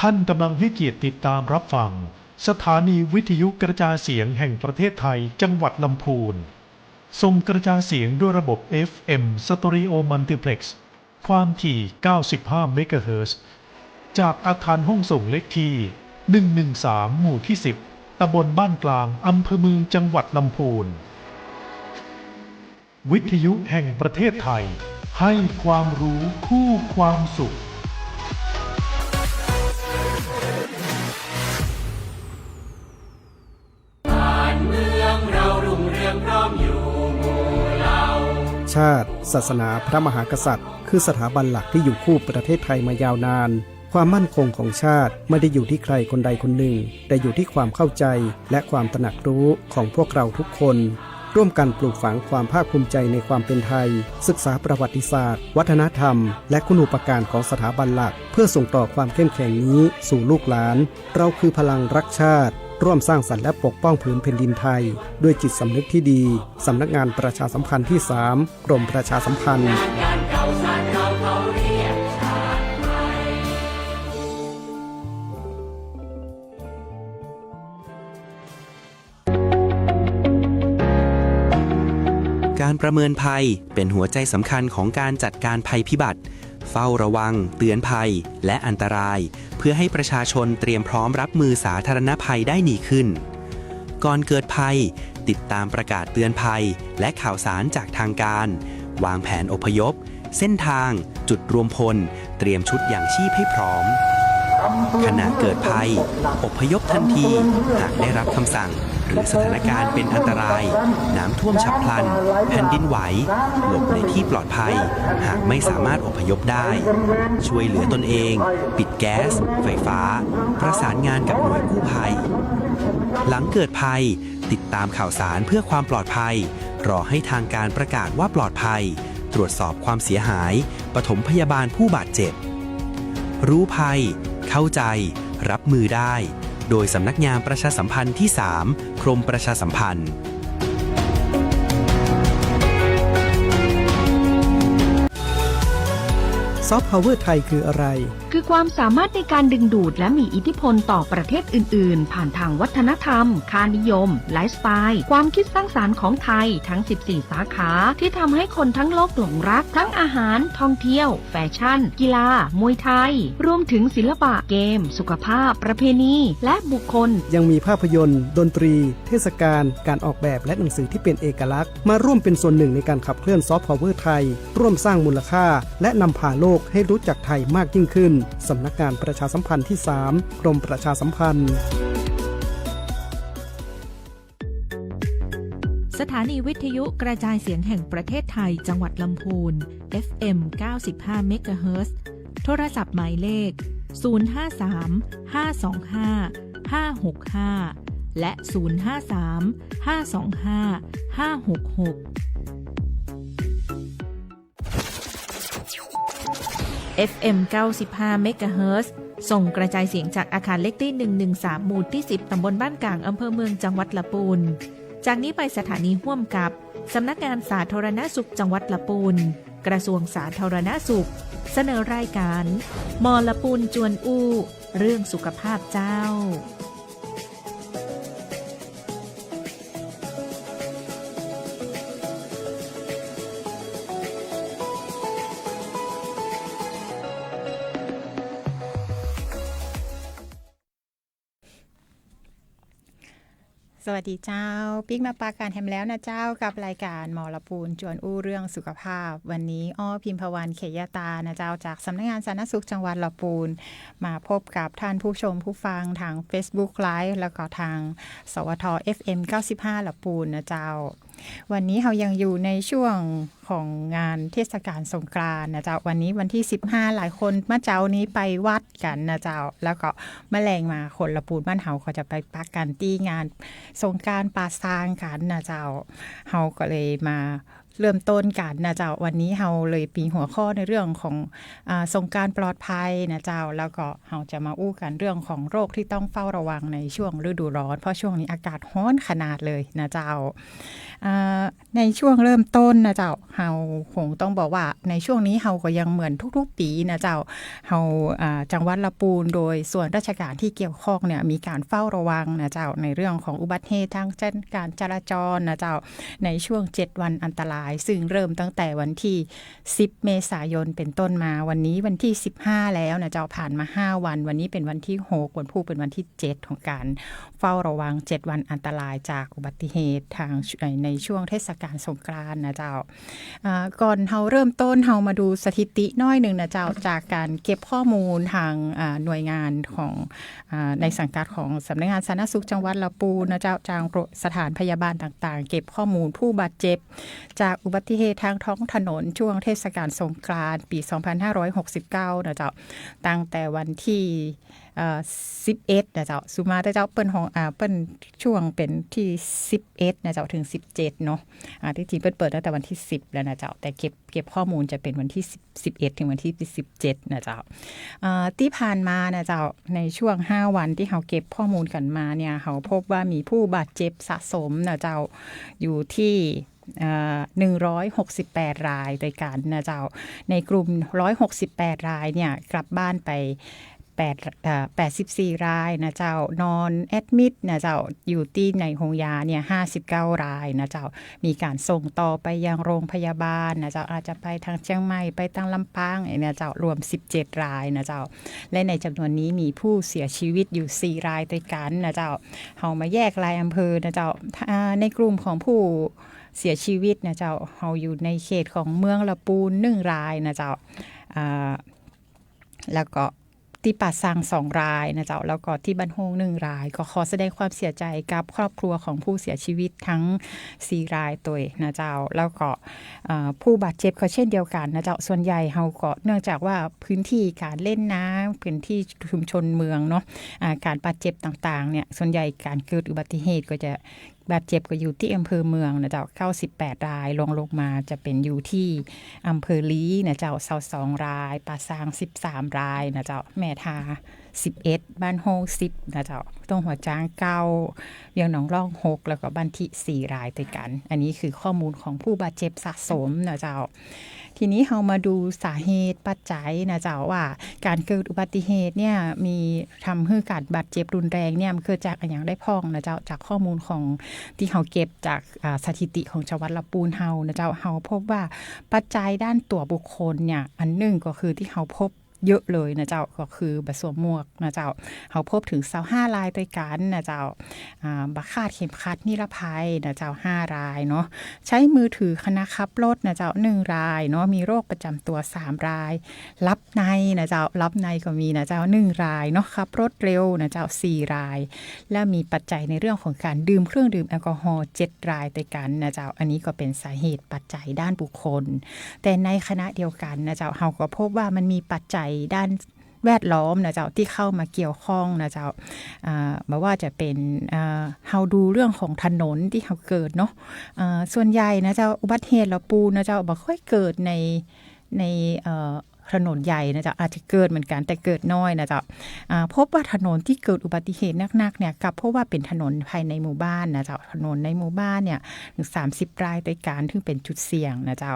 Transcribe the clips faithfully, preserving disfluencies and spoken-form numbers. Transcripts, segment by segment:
ท่านกำลังให้เกียรติติดตามรับฟังสถานีวิทยุกระจายเสียงแห่งประเทศไทยจังหวัดลำพูน ส่งกระจายเสียงด้วยระบบ เอฟ เอ็ม Stereo Multiplex ความถี่ เก้าสิบห้า เมกะเฮิรตซ์ จากอาคารห้องส่งเลขที่ หนึ่งหนึ่งสาม หมู่ที่ สิบ ตำบลบ้านกลาง อำเภอเมือง จังหวัดลำพูน วิทยุแห่งประเทศไทย ให้ความรู้คู่ความสุข ชาติ ศาสนา พระมหากษัตริย์ คือสถาบันหลักที่อยู่คู่ประเทศไทยมายาวนาน ความมั่นคงของชาติไม่ได้อยู่ที่ใครคนใดคนหนึ่ง แต่อยู่ที่ความเข้าใจและความตระหนักรู้ของพวกเราทุกคน ร่วมกันปลูกฝังความภาคภูมิใจในความเป็นไทย ศึกษาประวัติศาสตร์ วัฒนธรรม และคุณูปการของสถาบันหลัก เพื่อส่งต่อความเข้มแข็งนี้สู่ลูกหลาน เราคือพลังรักชาติ ร่วมสร้างสรรค์และปกป้องผืนแผ่นดินไทย ด้วยจิตสำนึกที่ดี สำนักงานประชาสัมพันธ์ที่ สาม กรมประชาสัมพันธ์ การประเมินภัยเป็นหัวใจสำคัญของการจัดการภัยพิบัติ เฝ้าระวัง เตือนภัย และอันตราย เพื่อให้ประชาชนเตรียมพร้อมรับมือสาธารณภัยได้ดีขึ้น ก่อนเกิดภัย ติดตามประกาศเตือนภัย และข่าวสารจากทางการ วางแผนอพยพ เส้นทาง จุดรวมพล เตรียมชุดยางชีพให้พร้อม ขณะเกิดภัย อพยพทันที หากได้รับคำสั่ง หรือสถานการณ์เป็นอันตราย น้ำท่วมฉับพลัน แผ่นดินไหว หลบในที่ปลอดภัย หากไม่สามารถอพยพได้ ช่วยเหลือตนเอง ปิดแก๊ส ไฟฟ้า ประสานงานกับหน่วยกู้ภัย หลังเกิดภัย ติดตามข่าวสารเพื่อความปลอดภัย รอให้ทางการประกาศว่าปลอดภัย ตรวจสอบความเสียหาย ปฐมพยาบาลผู้บาดเจ็บ รู้ภัย เข้าใจ รับมือได้ โดยสำนักงานประชาสัมพันธ์ที่ สาม กรมประชาสัมพันธ์ ซอฟต์พาวเวอร์ไทยคืออะไร คือความสามารถในการดึงดูดและมีอิทธิพลต่อประเทศอื่นๆ ผ่านทางวัฒนธรรม ค่านิยม ไลฟ์สไตล์ ความคิดสร้างสรรค์ของไทยทั้ง สิบสี่ สาขา ที่ทำให้คนทั้งโลกหลงรัก ทั้งอาหาร ท่องเที่ยว แฟชั่น กีฬา มวยไทย รวมถึงศิลปะ เกม สุขภาพ ประเพณี และบุคคล ยังมีภาพยนตร์ ดนตรี เทศกาล การออกแบบ และหนังสือที่เป็นเอกลักษณ์ มาร่วมเป็นส่วนหนึ่งในการขับเคลื่อนซอฟต์พาวเวอร์ไทย ร่วมสร้างมูลค่า และนำพาโลกให้รู้จักไทยมากยิ่งขึ้น สำนักงานประชาสัมพันธ์ที่ สาม กรมประชาสัมพันธ์ สถานีวิทยุกระจายเสียงแห่งประเทศไทย จังหวัดลำพูน เอฟเอ็ม เก้าสิบห้า เมกะเฮิรตซ์ โทรศัพท์หมายเลข ศูนย์ห้าสาม ห้าสองห้า ห้าหกห้า และ ศูนย์ห้าสาม ห้าสองห้า ห้าหกหก เอฟเอ็ม เก้าสิบห้า เมกะเฮิรตซ์ ส่งกระจายเสียงจากอาคารเลขตี้ หนึ่งหนึ่งสาม หมู่ตี้ สิบ ตำบลบ้านกลาง อำเภอเมือง จังหวัดละปูน จากนี้ไปสถานีฮ่วมกับ สำนักงานสาธารณสุขจังหวัดละปูน กระทรวงสาธารณสุข เสนอรายการ หมอละปูนจวนอู้ เรื่องสุขภาพเจ้า สวัสดีเจ้า ปิ๊กมาปะกั๋นแหมแล้วนะเจ้า กับรายการหมอละปูนจวนอู้เรื่องสุขภาพ วันนี้อ้อพิมพวรรณ เขยยะตานะเจ้า จากสำนักงานสาธารณสุขจังหวัดละปูน มาพบกับท่านผู้ชมผู้ฟังทางเฟซบุ๊กไลฟ์ แล้วก็ทาง สวท เอฟเอ็ม เก้าสิบห้า ละปูนนะเจ้า วันนี้เฮายังอยู่ในช่วงของงานเทศกาลสงกรานต์นะเจ้า วันนี้วันตี้ สิบห้า หลายคนเมื่อเจ๊านี้ไปวัดกั๋นนะเจ้า แล้วก็เมื่อแลงมาคนละปูนบ้านเฮาก็จะไปปะกั๋นตี้งานสงกรานต์ป่าซางกั๋นนะเจ้า เฮาก็เลยมา เริ่มต้นกั๋นนะเจ้า วันนี้เฮาเลยมีหัวข้อในเรื่องของ อ่า สงกรานต์ปลอดภัยนะเจ้า แล้วก็เฮาจะมาอู้กั๋นเรื่องของโรคตี้ต้องเฝ้าระวังในช่วงฤดูร้อน เพราะช่วงนี้อากาศฮ้อนขนาดเลยนะเจ้า อ่า ในช่วงเริ่มต้นนะเจ้า เฮาคงต้องบอกว่าในช่วงนี้เฮาก็ยังเหมือนทุกๆ ปี๋นะเจ้า เฮา อ่า จังหวัดละปูนโดยส่วนราชการตี้เกี่ยวข้องเนี่ยมีก๋านเฝ้าระวังนะเจ้า ในเรื่องของอุบัติเหตุทางการจราจรนะเจ้า ในช่วงเจ็ดวันอันตราย ซึ่งเริ่มตั้งแต่วันตี้สิบเมษายนเป็นต้นมา วันนี้วันตี้สิบห้าแล้วนะเจ้า ผ่านมาห้าวัน วันนี้เป๋นวันตี้หก วันพูกเป๋นวันตี้เจ็ดของก๋านเฝ้าระวังเจ็ดวันอันตรายจากอุบัติเหตุทาง ใน ในช่วงเทศกาลสงกรานต์นะเจ้า อ่า ก่อนเฮาเริ่มต้น เฮามาดูสถิติน้อยนึ่งนะเจ้า จากก๋านเก็บข้อมูลตาง อ่า หน่วยงานของ อ่า ในสังกัดของสำนักงานสาธารณสุขจังหวัดละปูนนะเจ้า ตางสถานพยาบาลต่างๆ เก็บข้อมูลผู้บาดเจ็บจากอุบัติเหตุทางท้องถนนช่วงเทศกาลสงกรานต์ปี๋สองพันห้าร้อยหกสิบเก้านะเจ้า ตั้งแต่วันตี้ เอ่อ สิบเอ็ดนะเจ้า สุมาแต่เจ้า เปิ้นฮ้อง อ่า เปิ้นช่วงเป๋นตี้สิบเอ็ดนะเจ้า เถิงสิบเจ็ดเนาะ อ่า ตี้จริงเปิ้นเปิดตั้งแต่วันตี้สิบแล้วนะเจ้า แต่เก็บ เก็บข้อมูลจะเป๋นวันตี้สิบ สิบเอ็ด เถิงวันตี้สิบเจ็ดนะเจ้า อ่า ตี้ผ่านมานะเจ้า ในช่วงห้าวันตี้เฮาเก็บข้อมูลกั๋นมาเนี่ย เฮาพบว่ามีผู้บาดเจ็บสะสมนะเจ้า อยู่ตี้ อ่า หนึ่งร้อยหกสิบแปดรายตวยกั๋นนะเจ้า ในกลุ่มร้อยหกสิบแปดรายเนี่ย กลับบ้านไปแปด อ่า แปดสิบสี่รายนะเจ้า นอนแอดมิตนะเจ้า อยู่ตี้ในโฮงยาเนี่ยห้าสิบเก้ารายนะเจ้า มีก๋านส่งต่อไปยังโฮงพยาบาลนะเจ้า อาจจะไปตางเจียงใหม่ ไปตางลำปางเนี่ยเจ้า รวมสิบเจ็ดรายนะเจ้า และในจ๋ำนวนนี้มีผู้เสียชีวิตอยู่สี่รายตวยกั๋นนะเจ้า เฮามาแยกรายอำเภอนะเจ้า อ่า ในกลุ่มของผู้เสียชีวิตนะเจ้า เฮาอยู่ในเขตของเมืองละปูนหนึ่งรายนะเจ้า อ่า แล้วก็ตี้ป่าซางสองรายนะเจ้า แล้วก็ตี้บ้านโฮ่งหนึ่งราย ก็ขอแสดงความเสียใจ๋กับครอบครัวของผู้เสียชีวิตตึงสี่รายตวยนะเจ้า แล้วก็ เอ่อ ผู้บาดเจ็บก็เช่นเดียวกั๋นนะเจ้า ส่วนใหญ่เฮาก็เนื่องจากว่าพื้นตี้ก๋านเล่นน้ำ พื้นตี้ชุมชนเมืองเนาะ อ่า ก๋านบาดเจ็บต่างๆ เนี่ย ส่วนใหญ่ก๋านเกิดอุบัติเหตุก็จะ บาดเจ็บก็อยู่ตี้อำเภอเมืองนะเจ้า เก้าสิบแปดราย รองลงมาจะเป๋นอยู่ตี้อำเภอลี้นะเจ้า ซาวสองราย ป่าซางสิบสามรายนะเจ้า แม่ทาสิบเอ็ด บ้านโฮ่งสิบนะเจ้า ต้งหัวจ๊างเก้า เวียงหนองล่องหก แล้วก็บ้านตี้สี่รายตวยกั๋น อันนี้คือข้อมูลของผู้บาดเจ็บสะสมนะเจ้า ทีนี้เฮามาดูสาเหตุปัจจัยนะเจ้า ว่าก๋านเกิดอุบัติเหตุเนี่ย มี ทำหื้อก๋านบาดเจ็บรุนแรงเนี่ย มันเกิดจากอะหยังได้พ่องนะเจ้า จากข้อมูลของตี้เฮาเก็บจาก อ่า สถิติของจังหวัดละปูนเฮานะเจ้า เฮาพบว่าปัจจัยด้านตั๋วบุคคลเนี่ย อันนึ่งก็คือตี้เฮาพบเยอะเลยนะเจ้า ก็คือบ่สวมหมวกนะเจ้า เฮาพบเถิงซาวห้ารายตวยกั๋นนะเจ้า อ่า บ่คาดเข็มขัดนิรภัยนะเจ้า ห้ารายเนาะ ใจ๊มือถือขณะขับรถนะเจ้า หนึ่งรายเนาะ มีโรคประจ๋ำตั๋วสามราย หลับในนะเจ้า หลับในก็มีนะเจ้า หนึ่งรายเนาะ ขับรถเร็วนะเจ้า สี่ราย และมีปัจจัยในเรื่องของก๋านดื่มเครื่องดื่มแอลกอฮอล์เจ็ดรายตวยกั๋นนะเจ้า อันนี้ก็เป๋นสาเหตุปัจจัยด้านบุคคล แต่ในขณะเดียวกั๋นนะเจ้า เฮาก็พบว่ามันมีปัจจัยด้านแวดล้อมนะเจ้า ตี้เข้ามาเกี่ยวข้องนะเจ้า อ่า บ่ว่าจะเป๋น อ่า เฮาดูเรื่องของถนนตี้เฮาเกิดเนาะ อ่า ส่วนใหญ่นะเจ้า อุบัติเหตุละปูนนะเจ้า บ่ค่อยเกิดใน ใน เอ่อ ถนนใหญ่นะเจ้า อาจจะเกิดเหมือนกั๋น แต่เกิดน้อยนะเจ้า อ่า พบว่าถนนตี้เกิดอุบัติเหตุนักๆ เนี่ย กลับพบว่าเป๋นถนนภายในหมู่บ้านนะเจ้า ถนนในหมู่บ้านเนี่ย เถิงสามสิบรายตวยกั๋น ซึ่งเป๋นจุดเสี่ยงนะเจ้า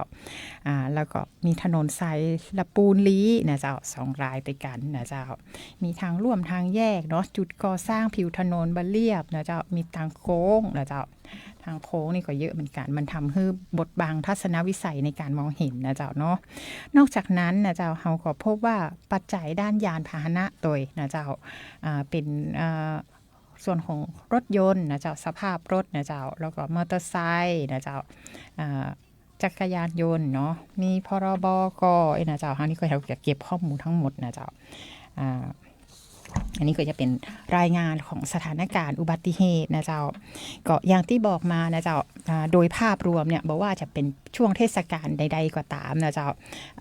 อ่า แล้วก็มีถนนสายละปูนลี้นะเจ้า สองรายตวยกั๋นนะเจ้า มีตางล่วมตางแยกเนาะ จุดก่อสร้างผิวถนนบ่เรียบนะเจ้า มีตางโค้งนะเจ้า ตางโค้งนี่ก็เยอะเหมือนกั๋น มันทำหื้อบดบังทัศนวิสัยในก๋านมองเห็นนะเจ้าเนาะ นอกจากนั้นนะเจ้า เฮาก็พบว่าปัจจัยด้านยานพาหนะตวยนะเจ้า อ่า เป๋น อ่า ส่วนของรถยนต์นะเจ้า สภาพรถนะเจ้า แล้วก็มอเตอร์ไซค์นะเจ้า อ่า จักรยานยนต์เนาะ มี พรบ ก็ เอ้ยนะเจ้า อันนี้ก็เฮาจะเก็บข้อมูลตึงหมดนะเจ้า อ่า อันนี้ก็จะเป๋นรายงานของสถานการณ์อุบัติเหตุนะเจ้า ก็อย่างตี้บอกมานะเจ้า อ่า โดยภาพรวมเนี่ย บ่ว่าจะเป๋นช่วงเทศกาลใดๆ ก็ต๋ามนะเจ้า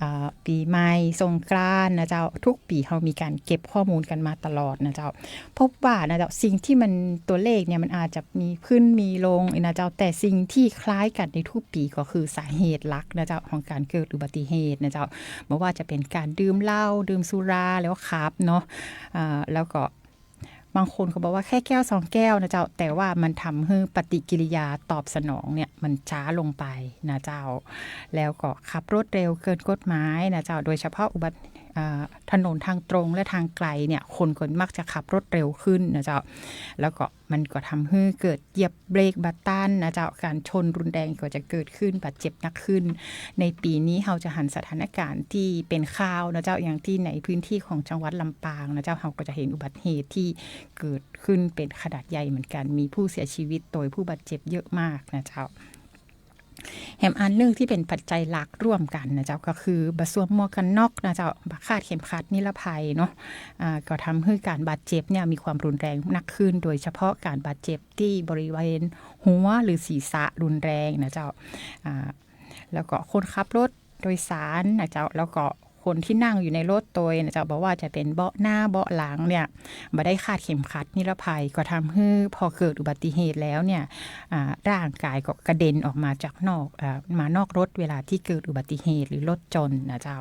อ่า ปี๋ใหม่ สงกรานต์นะเจ้า กู้ปี๋เฮามีก๋านเก็บข้อมูลกั๋นมาตลอดนะเจ้า พบว่านะเจ้า สิ่งตี้มัน ตั๋วเลขเนี่ยมันอาจจะมีขึ้นมีลงนะเจ้า แต่สิ่งตี้คล้ายกั๋นในกู้ปี๋ก็คือสาเหตุหลักนะเจ้า ของก๋านเกิดอุบัติเหตุนะเจ้า บ่ว่าจะเป๋นก๋านดื่มเหล้า ดื่มสุราแล้วขับเนาะ อ่า แล้วก็บางคนก็บอกว่าแค่แก้วสองแก้วนะเจ้า แต่ว่ามันทำหื้อปฏิกิริยาตอบสนองเนี่ยมันจ๊าลงไปนะเจ้า แล้วก็ขับรถเร็วเกินกฎหมายนะเจ้า โดยเฉพาะอุบัติ อ่า ถนนทางตรงและทางไกลเนี่ย คนก็มักจะขับรถเร็วขึ้นนะเจ้า แล้วก็มันก็ทำหื้อเกิดเหยียบเบรกบ่ตันนะเจ้า ก๋านชนรุนแรงก็จะเกิดขึ้น บาดเจ็บหนักขึ้น ในปี๋นี้เฮาจะหันสถานการณ์ตี้เป๋นข่าวนะเจ้า อย่างตี้ในพื้นตี้ของจังหวัดลำปางนะเจ้า เฮาก็จะหันอุบัติเหตุตี้เกิดขึ้นเป๋นขนาดใหญ่เหมือนกั๋น มีผู้เสียชีวิตโตยผู้บาดเจ็บเยอะมากนะเจ้า แหมอันนึ่งตี้เป๋นปัจจัยหลักร่วมกั๋นนะเจ้า ก็คือบ่สวมหมวกกั๋นน็อกนะเจ้า บ่คาดเข็มขัดนิรภัยเนาะ อ่า ก็ทำหื้อก๋านบาดเจ็บเนี่ยมีความรุนแรงหนักขึ้น โดยเฉพาะก๋านบาดเจ็บตี้บริเวณหัวหรือศีรษะรุนแรงนะเจ้า อ่า แล้วก็คนขับรถโดยสารนะเจ้า แล้วก็คนตี้นั่งอยู่ในรถโตยนะเจ้า บ่ว่าจะเป๋นเบาะหน้าเบาะหลังเนี่ย บ่ได้คาดเข็มขัดนิรภัย ก็ทำหื้อพอเกิดอุบัติเหตุแล้วเนี่ย อ่า ร่างกายก็กระเด็นออกมาจากนอก อ่า มานอกรถเวลาตี้เกิดอุบัติเหตุหรือรถชนนะเจ้า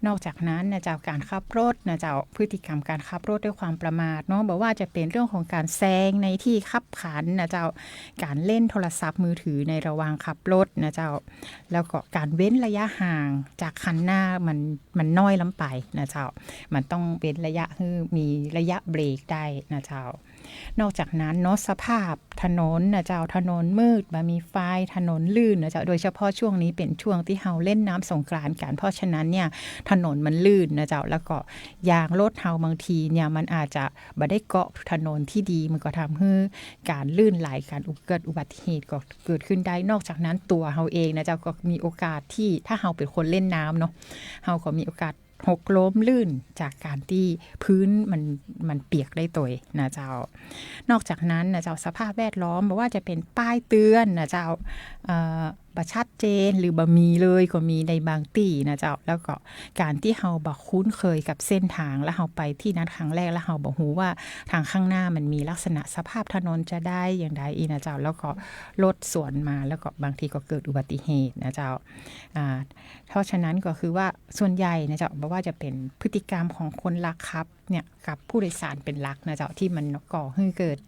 นอกจากนั้นนะเจ้า ก๋านขับรถนะเจ้า พฤติกรรมก๋านขับรถด้วยความประมาทเนาะ บ่ว่าจะเป๋นเรื่องของก๋านแซงในตี้คับขันนะเจ้า ก๋านเล่นโทรศัพท์มือถือในระหว่างขับรถนะเจ้า แล้วก็ก๋านเว้นระยะห่างจากคันหน้ามัน มันน้อยล้ำไปนะเจ้า มันต้องเว้นระยะหื้อมีระยะเบรกได้นะเจ้า นอกจากนั้นเนาะ สภาพถนนนะเจ้า ถนนมืด บ่มีไฟ ถนนลื่นนะเจ้า โดยเฉพาะช่วงนี้เป๋นช่วงตี้เฮาเล่นน้ำสงกรานต์กั๋น เพราะฉะนั้นเนี่ย ถนนมันลื่นนะเจ้า แล้วก็ยางรถเฮาบางทีเนี่ย มันอาจจะบ่ได้เกาะถนนตี้ดี มันก็ทำหื้อก๋านลื่นไหล ก๋านอุบ- เกิดอุบัติเหตุก็เกิดขึ้นได้ นอกจากนั้นตั๋วเฮาเองนะเจ้า ก็มีโอกาสตี้ ถ้าเฮาเป๋นคนเล่นน้ำเนาะ เฮาก็มีโอกาสหกล้มลื่นจากก๋านตี้พื้นมัน มันเปียกได้โตยนะเจ้า นอกจากนั้นนะเจ้า สภาพแวดล้อม บ่ว่าจะเป๋นป้ายเตือนนะเจ้า เอ่อ บ่ชัดเจนหรือบ่มีเลยก็มีในบางตี้นะเจ้า แล้วก็ก๋านตี้เฮาบ่คุ้นเคยกับเส้นตาง แล้วเฮาไปตี้นั้นครั้งแรก แล้วเฮาบ่ฮู้ว่าตางข้างหน้ามันมีลักษณะสภาพถนนจะได้อย่างใดอี้นะเจ้า แล้วก็รถสวนมา แล้วก็บางทีก็เกิดอุบัติเหตุนะเจ้า อ่า เพราะฉะนั้นก็คือว่าส่วนใหญ่นะเจ้า บ่ว่าจะเป๋นพฤติกรรมของคนลักขับเนี่ย กับผู้โดยสารเป๋นหลักนะเจ้า ตี้มันก่อหื้อเกิด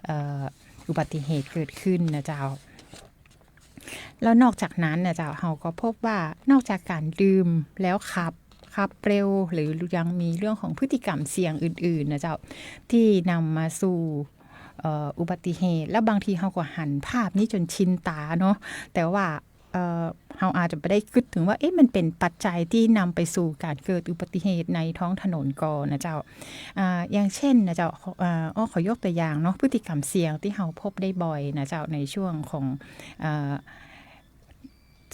เอ่อ อุบัติเหตุเกิดขึ้นนะเจ้า แล้วนอกจากนั้นนะเจ้า เฮาก็พบว่านอกจากก๋านดื่มแล้วขับ ขับเร็ว หรือยังมีเรื่องของพฤติกรรมเสี่ยงอื่นๆ นะเจ้า ตี้นำมาสู่ เอ่อ อุบัติเหตุ แล้วบางทีเฮาก็หันภาพนี้จ๋นชินต๋าเนาะ แต่ว่า เอ่อ เฮาอาจจะบ่ได้กึ๊ดเถิงว่า เอ๊ะ มันเป๋นปัจจัยตี้นำไปสู่ก๋านเกิดอุบัติเหตุในท้องถนนก่อนะเจ้า อ่า อย่างเช่นนะเจ้า ขอ- อ่า อ้อขอยกตั๋วอย่างเนาะ พฤติกรรมเสี่ยงตี้เฮาพบได้บ่อยนะเจ้า ในช่วงของ เอ่อ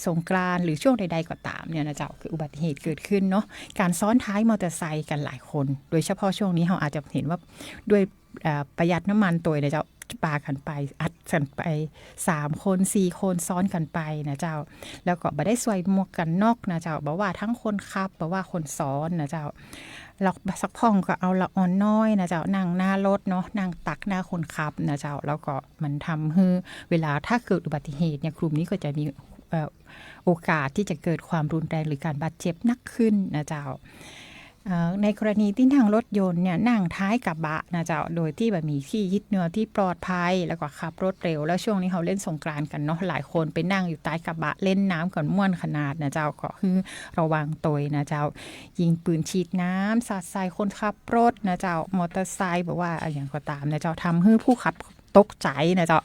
สงกรานต์หรือช่วงใดๆ ก็ต๋ามเนี่ยนะเจ้า คืออุบัติเหตุเกิดขึ้นเนาะ ก๋านซ้อนท้ายมอเตอร์ไซค์กั๋นหลายคน โดยเฉพาะช่วงนี้เฮาอาจจะหันว่าด้วย เอ่อ ประหยัดน้ำมันโตยนะเจ้า ปากั๋นไป อัดกั๋นไปสามคนสี่คนซ้อนกั๋นไปนะเจ้า แล้วก็บ่ได้สวมหมวกกั๋นน็อกนะเจ้า บ่ว่าตังคนขับ บ่ว่าคนซ้อนนะเจ้า แล้วสักพ่องก็เอาละอ่อนน้อยนะเจ้า นั่งหน้ารถเนาะ นั่งตักหน้าคนขับนะเจ้า แล้วก็มันทำหื้อเวลาถ้าเกิดอุบัติเหตุเนี่ย กลุ่มนี้ก็จะมี เอ่อ โอกาสตี้จะเกิดความรุนแรงหรือก๋านบาดเจ็บหนักขึ้นนะเจ้า เอ่อ ในกรณีตี้นั่งรถยนต์เนี่ย นั่งท้ายกระบะนะเจ้า โดยตี้บ่มีตี้ยึดเหนี่ยวตี้ปลอดภัย แล้วก็ขับรถเร็ว แล้วช่วงนี้เฮาเล่นสงกรานต์กั๋นเนาะ หลายคนไปนั่งอยู่ใต้กระบะเล่นน้ำกั๋นม่วนขนาดนะเจ้า ก็หื้อระวังโตยนะเจ้า ยิงปืนฉีดน้ำสาดใส่คนขับรถนะเจ้า มอเตอร์ไซค์ บ่ว่าอะหยังก็ต๋ามนะเจ้า ทำหื้อผู้ขับ ตกใจ๋นะเจ้า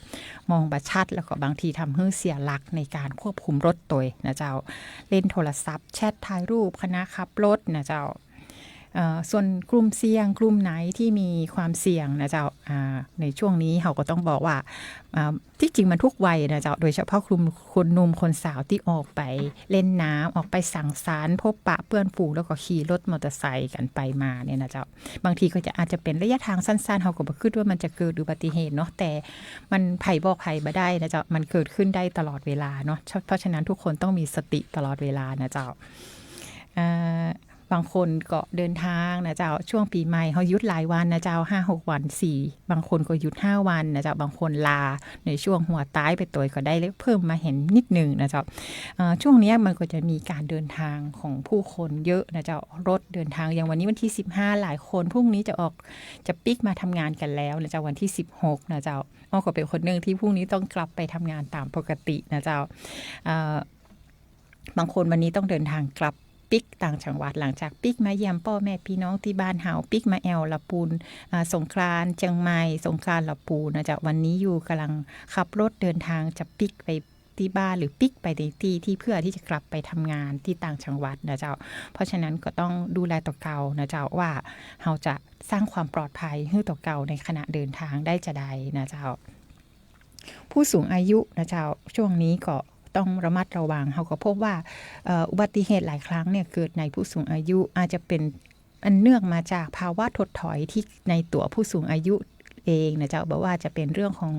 มองบ่ชัด แล้วก็บางทีทำหื้อเสียหลักในก๋านควบคุมรถโตยนะเจ้า เล่นโทรศัพท์ แชทถ่ายรูปขณะขับรถนะเจ้า เอ่อ ส่วนกลุ่มเสี่ยง กลุ่มไหนตี้มีความเสี่ยงนะเจ้า อ่า ในช่วงนี้เฮาก็ต้องบอกว่า อ่า ตี้จริงมันกู้วัยนะเจ้า โดยเฉพาะกลุ่มคนหนุ่มคนสาวตี้ออกไปเล่นน้ำ ออกไปสังสรรค์ พบปะเปื้อนฝูง แล้วก็ขี่รถมอเตอร์ไซค์กั๋นไปมาเนี่ยนะเจ้า บางทีก็จะ อาจจะเป๋นระยะตางสั้นๆ เฮาก็บ่กึ๊ดว่ามันจะเกิดอุบัติเหตุเนาะ แต่มันใผบอกใผบ่ได้นะเจ้า มันเกิดขึ้นได้ตลอดเวลาเนาะ เพราะฉะนั้นทุกคนต้องมีสติตลอดเวลานะเจ้า เอ่อ บางคนก็เดินตางนะเจ้า ช่วงปี๋ใหม่เฮาหยุดหลายวันนะเจ้า ห้าหกวัน สี่ บางคนก็หยุดห้าวันนะเจ้า บางคนลาในช่วงหัวต๊ายไปตวยก็ได้เพิ่มมาแหมนิดนึ่งนะเจ้า เอ่อ ช่วงเนี้ยมันก็จะมีก๋านเดินตางของผู้คนเยอะนะเจ้า รถเดินตาง อย่างวันนี้วันตี้สิบห้า หลายคนพรุ่งนี้จะออก จะปิ๊กมาทำงานกั๋นแล้วนะเจ้า วันตี้สิบหกนะเจ้า อ้อก็เป๋นคนนึ่งตี้พรุ่งนี้ต้องกลับไปทำงานต๋ามปกตินะเจ้า เอ่อ บางคนวันนี้ต้องเดินตางกลับปิ๊กต่างจังหวัด หลังจากปิ๊กมาเยี่ยมป้อแม่ปี้น้องตี้บ้านเฮา ปิ๊กมาแอ่วละปูน อ่า สงขลาเจียงใหม่ สงขลาละปูนนะเจ้า วันนี้อยู่ก่ำลังขับรถเดินตางจะปิ๊กไปตี้บ้าน หรือปิ๊กไปในตี้ตี้เพื่อตี้จะกลับไปทำงานตี้ต่างจังหวัดนะเจ้า เพราะฉะนั้นก็ต้องดูแลตั๋วเก่านะเจ้า ว่าเฮาจะสร้างความปลอดภัยหื้อตั๋วเก่าในขณะเดินตางได้จาใดนะเจ้า ผู้สูงอายุนะเจ้า ช่วงนี้ก็ต้องระมัดระวัง เฮาก็พบว่า เอ่อ อุบัติเหตุหลายครั้งเนี่ยเกิดในผู้สูงอายุ อาจจะเป๋นอันเนื่องมาจากภาวะถดถอยตี้ในตั๋วผู้สูงอายุเองนะเจ้า บ่ว่าจะเป๋นเรื่องของ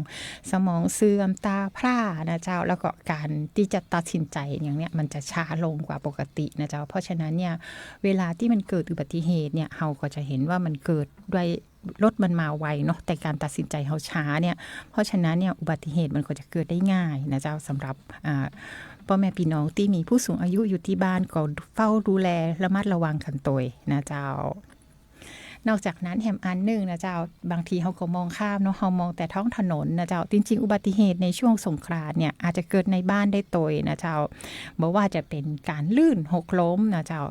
สมองเสื่อม ต๋าพร่านะเจ้า แล้วก็ก๋านตี้จะตัดสินใจ๋อย่างเนี้ยมันจะช้าลงกว่าปกตินะเจ้า เพราะฉะนั้นเนี่ยเวลาตี้มันเกิดอุบัติเหตุเนี่ย เฮาก็จะหันว่ามันเกิดด้วย รถมันมาไวเนาะ แต่ก๋านตัดสินใจ๋เฮาช้าเนี่ย เพราะฉะนั้นเนี่ยอุบัติเหตุมันก็จะเกิดได้ง่ายนะเจ้า สำหรับ อ่า ป้อแม่ปี้น้องตี้มีผู้สูงอายุอยู่ตี้บ้านก็เฝ้าดูแลระมัดระวังกั๋นตวยนะเจ้า นอกจากนั้นแหมอันนึ่งนะเจ้า บางทีเฮาก็มองข้ามเนาะ เฮามองแต่ท้องถนนนะเจ้า จริงๆ อุบัติเหตุในช่วงสงกรานต์เนี่ยอาจจะเกิดในบ้านได้ตวยนะเจ้า บ่ว่าจะเป๋นก๋านลื่นหกล้มนะเจ้า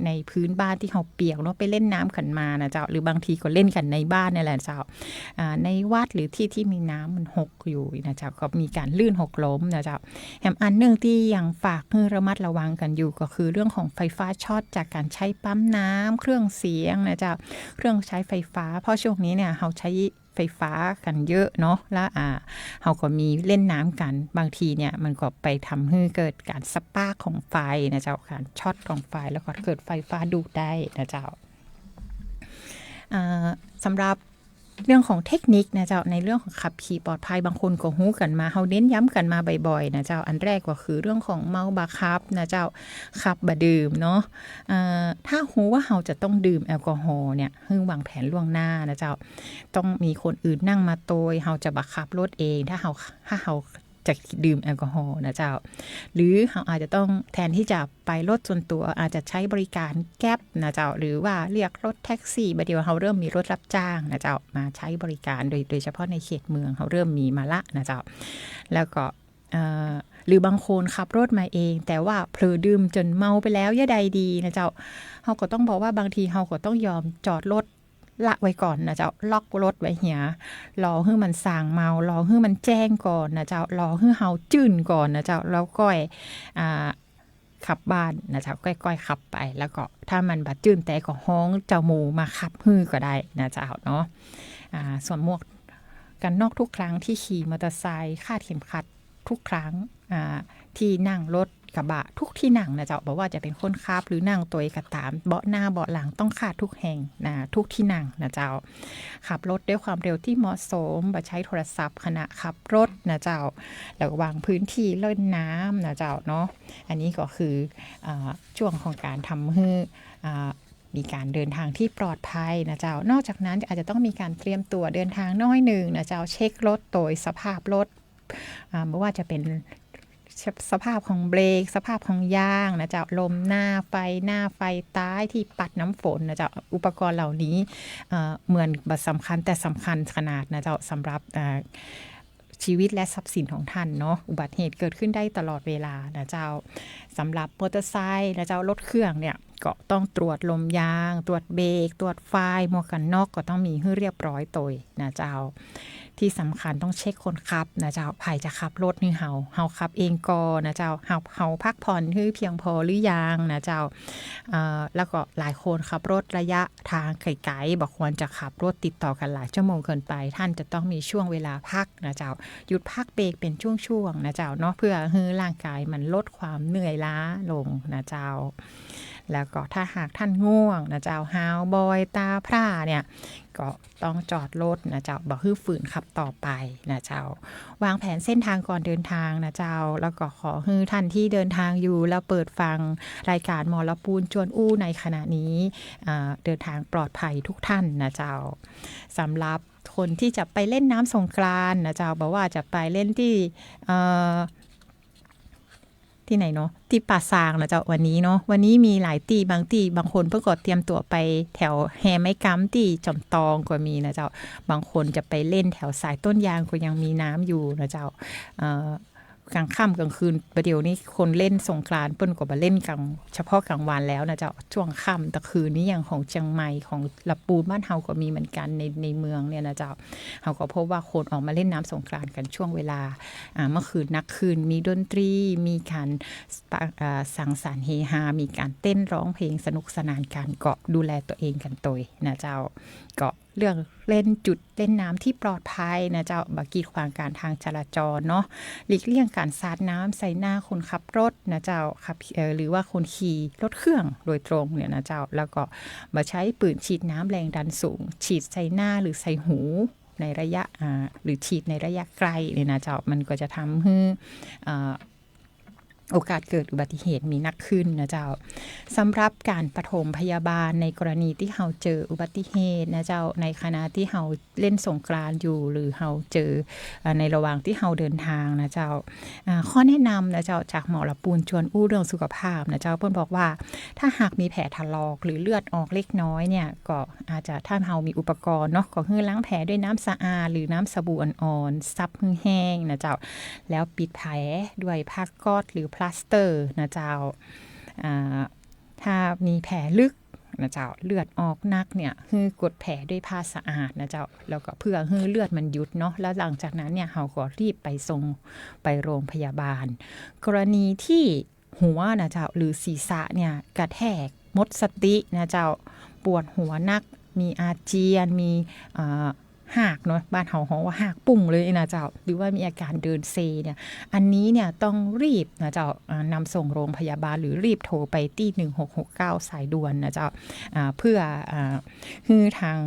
ในพื้นบ้านตี้เฮาเปียกเนาะ ไปเล่นน้ำกั๋นมานะเจ้า หรือบางทีก็เล่นกั๋นในบ้านนี่แหละเจ้า อ่า ในวัดหรือตี้ตี้มีน้ำมันหกอยู่นะเจ้า ก็มีก๋านลื่นหกล้มนะเจ้า แหมอันนึ่งตี้ยังฝากหื้อระมัดระวังกั๋นอยู่ก็คือเรื่องของไฟฟ้าช็อตจากก๋านใจ๊ปั๊มน้ำ เครื่องเสียงนะเจ้า เครื่องใจ๊ไฟฟ้า เพราะช่วงนี้เนี่ยเฮาใจ๊ ไฟฟ้ากั๋นเยอะเนาะ แล้ว อ่า เฮาก็มีเล่นน้ำกั๋น บางทีเนี่ยมันก็ไปทำหื้อเกิดก๋านสปาร์คของไฟนะเจ้า ก๋านช็อตของไฟ แล้วก็เกิดไฟฟ้าดูดได้นะเจ้า อ่า สำหรับเรื่องของเทคนิคนะเจ้า ในเรื่องของขับขี่ปลอดภัย บางคนก็ฮู้กั๋นมา เฮาเน้นย้ำกั๋นมาบ่อยๆ นะเจ้า อันแรกก็คือเรื่องของเมาบ่ขับนะเจ้า ขับบ่ดื่มเนาะ อ่า ถ้าฮู้ว่าเฮาจะต้องดื่มแอลกอฮอล์เนี่ย หื้อวางแผนล่วงหน้านะเจ้า ต้องมีคนอื่นนั่งมาตวย เฮาจะบ่ขับรถเอง ถ้าเฮา ถ้าเฮาจะดื่มแอลกอฮอล์นะเจ้า หรือเฮาอาจจะต้อง แทนตี้จะไปรถส่วนตั๋ว อาจจะใจ๊บริการแกร็บนะเจ้า หรือว่าเรียกรถแท็กซี่ บ่าเดี่ยวเฮาเริ่มมีรถรับจ้างนะเจ้า มาใจ๊บริการ โดย โดยเฉพาะในเขตเมืองเฮาเริ่มมีมาละนะเจ้า แล้วก็ เอ่อ หรือบางคนขับรถมาเอง แต่ว่าเผลอดื่มจ๋นเมาไปแล้ว จะใดดีนะเจ้า เฮาก็ต้องบอกว่าบางทีเฮาก็ต้องยอมจอดรถละไว้ก่อนนะเจ้า ล็อกรถไว้เหีย รอหื้อมันส่างเมา รอหื้อมันแจ้งก่อนนะเจ้า รอหื้อเฮาจื้นก่อนนะเจ้า แล้วก้อย อ่า ขับบ้านนะเจ้า ก้อยๆ ขับไป แล้วก็ถ้ามันบ่จื้นแต๊ก็ฮ้องเจ้าหมู่มาขับหื้อก็ได้นะเจ้าเนาะ อ่า สวมหมวกกั๋นน็อกทุกครั้งตี้ขี่มอเตอร์ไซค์ คาดเข็มขัดทุกครั้ง อ่า ตี้นั่งรถกระบะทุกตี้นั่งนะเจ้า บ่ว่าจะเป๋นคนขับหรือนั่งตวยก็ต๋าม เบาะหน้าเบาะหลังต้องคาดทุกแห่งนะ ทุกตี้นั่งนะเจ้า ขับรถด้วยความเร็วที่เหมาะสม บ่ใช้โทรศัพท์ขณะขับรถนะเจ้า ระวังพื้นที่เล่นน้ำนะเจ้าเนาะ อันนี้ก็คือ อ่า ช่วงของก๋านทำหื้อ อ่า มีก๋านเดินตางตี้ปลอดภัยนะเจ้า นอกจากนั้นอาจจะต้องมีก๋านเตรียมตั๋วเดินตางน้อยนึ่งนะเจ้า เช็ครถตวย สภาพรถ อ่า บ่ว่าจะเป๋นสภาพของเบรก สภาพของยางนะเจ้า ลมหน้า ไฟหน้า ไฟต๊ายตี้ปัดน้ำฝนนะเจ้า อุปกรณ์เหล่านี้ เอ่อ เหมือนบ่สำคัญ แต่สำคัญขนาดนะเจ้า สำหรับ อ่า ชีวิตและทรัพย์สินของต้านเนาะ อุบัติเหตุเกิดขึ้นได้ตลอดเวลานะเจ้า สำหรับมอเตอร์ไซค์นะเจ้า รถเครื่องเนี่ย ก็ต้องตรวจลมยาง ตรวจเบรก ตรวจไฟ หมวกกั๋นน็อกก็ต้องมีหื้อเรียบร้อยตวยนะเจ้า เท ตี้สำคัญต้องเช็คคนขับนะเจ้า ใผจะขับรถหื้อเฮา เฮาขับเองก่อนะเจ้า เฮา เฮาพักผ่อนหื้อเพียงพอหรือยังนะเจ้า เอ่อ แล้วก็หลายคนขับรถระยะทางไก๋ๆ บ่ควรจะขับรถติดต่อกั๋นหลายชั่วโมงเกินไป ต้านจะต้องมีช่วงเวลาพักนะเจ้า หยุดพักเบรกเป๋นช่วงๆ นะเจ้าเนาะ เพื่อหื้อร่างกายมันลดความเหนื่อยล้าลงนะเจ้า แล้วก็ถ้าหากต้านง่วงนะเจ้า ฮาวบ่อย ต๋าพร่าเนี่ย ก็ต้องจอดรถนะเจ้า บ่หื้อฝืนขับต่อไปนะเจ้า วางแผนเส้นทางก่อนเดินทางนะเจ้า แล้วก็ขอหื้อต้านตี้เดินทางอยู่ แล้วเปิดฟังรายการหมอละปูนจวนอู้ในขณะนี้ อ่า เดินทางปลอดภัยทุกท่านนะเจ้า สำหรับคนที่จะไปเล่นน้ำสงกรานต์นะเจ้า บ่ว่าจะไปเล่นตี้ เอ่อ ตี้ไหนเนาะ ตี้ป่าซางนะเจ้า วันนี้เนาะ วันนี้มีหลายตี้ บางตี้ บางคนเปิ้นก็เตรียมตั๋วไปแถวแฮไม้กำตี้จอมตองก็มีนะเจ้า บางคนจะไปเล่นแถวสายต้นยางก็ยังมีน้ำอยู่นะเจ้า เอ่อ ก๋างค่ำก๋างคืน บ่าเดี่ยวนี้คนเล่นสงกรานต์เปิ้นก็บ่เล่นก๋าง เฉพาะก๋างวันแล้วนะเจ้า จ้วงค่ำตะคืนนี้อย่างของเจียงใหม่ ของละปูนบ้านเฮาก็มีเหมือนกั๋น ใน ในเมืองเนี่ยนะเจ้า เฮาก็พบว่าคนออกมาเล่นน้ำสงกรานต์กั๋นช่วงเวลา อ่า เมื่อคืนนักคืน มีดนตรี มีก๋าน อ่า สังสรรค์เฮฮา มีก๋านเต้นร้องเพลงสนุกสนานกั๋น ก็ดูแลตั๋วเองกั๋นตวยนะเจ้า ก็เลือกเล่นจุดเล่นน้ำตี้ปลอดภัยนะเจ้า บ่กีดขวางก๋านทางจราจรเนาะ หลีกเลี่ยงก๋านสาดน้ำใส่หน้าคนขับรถนะเจ้า ขับ เอ่อ หรือว่าคนขี่รถเครื่องโดยตรงเนี่ยนะเจ้า แล้วก็บ่ใจ๊ปืนฉีดน้ำแรงดันสูง ฉีดใส่หน้าหรือใส่หูในระยะ อ่า หรือฉีดในระยะไกลเนี่ยนะเจ้า มันก็จะทำหื้อ อ่า โอกาสเกิดอุบัติเหตุมีนักขึ้นนะเจ้า สำหรับก๋านปฐมพยาบาลในกรณีตี้เฮาเจออุบัติเหตุนะเจ้า ในขณะตี้เฮาเล่นสงกรานต์อยู่ หรือเฮาเจอ อ่า ในระหว่างตี้เฮาเดินทางนะเจ้า อ่า ข้อแนะนำนะเจ้า จากหมอละปูนจวนอู้เรื่องสุขภาพนะเจ้า เปิ้นบอกว่า ถ้าหากมีแผลถลอกหรือเลือดออกเล็กน้อยเนี่ย ก็อาจจะ ถ้าเฮามีอุปกรณ์เนาะ ก็หื้อล้างแผลด้วยน้ำสะอาดหรือน้ำสบู่อ่อนๆ ซับหื้อแห้งนะเจ้า แล้วปิดแผลด้วยผ้าก๊อซหรือพลาสเตอร์นะเจ้า อ่า ถ้ามีแผลลึกนะเจ้า เลือดออกหนักเนี่ย หื้อกดแผลด้วยผ้าสะอาดนะเจ้า แล้วก็เพื่อหื้อเลือดมันหยุดเนาะ แล้วหลังจากนั้นเนี่ย เฮาก็รีบไปส่งไปโรงพยาบาล กรณีตี้หัวนะเจ้า หรือศีรษะเนี่ยกระแทกหมดสตินะเจ้า ปวดหัวหนัก มีอาเจียน มี อ่า ฮากเนาะ บ้านเฮาฮ้องว่าฮากปุ้งเลยนะเจ้า หรือว่ามีอาการเดินเซเนี่ย อันนี้เนี่ยต้องรีบนะเจ้า อ่า นำส่งโรงพยาบาล หรือรีบโทรไปตี้ หนึ่งหกหกเก้า สายด่วนนะเจ้า อ่า เพื่อ อ่า หื้อทาง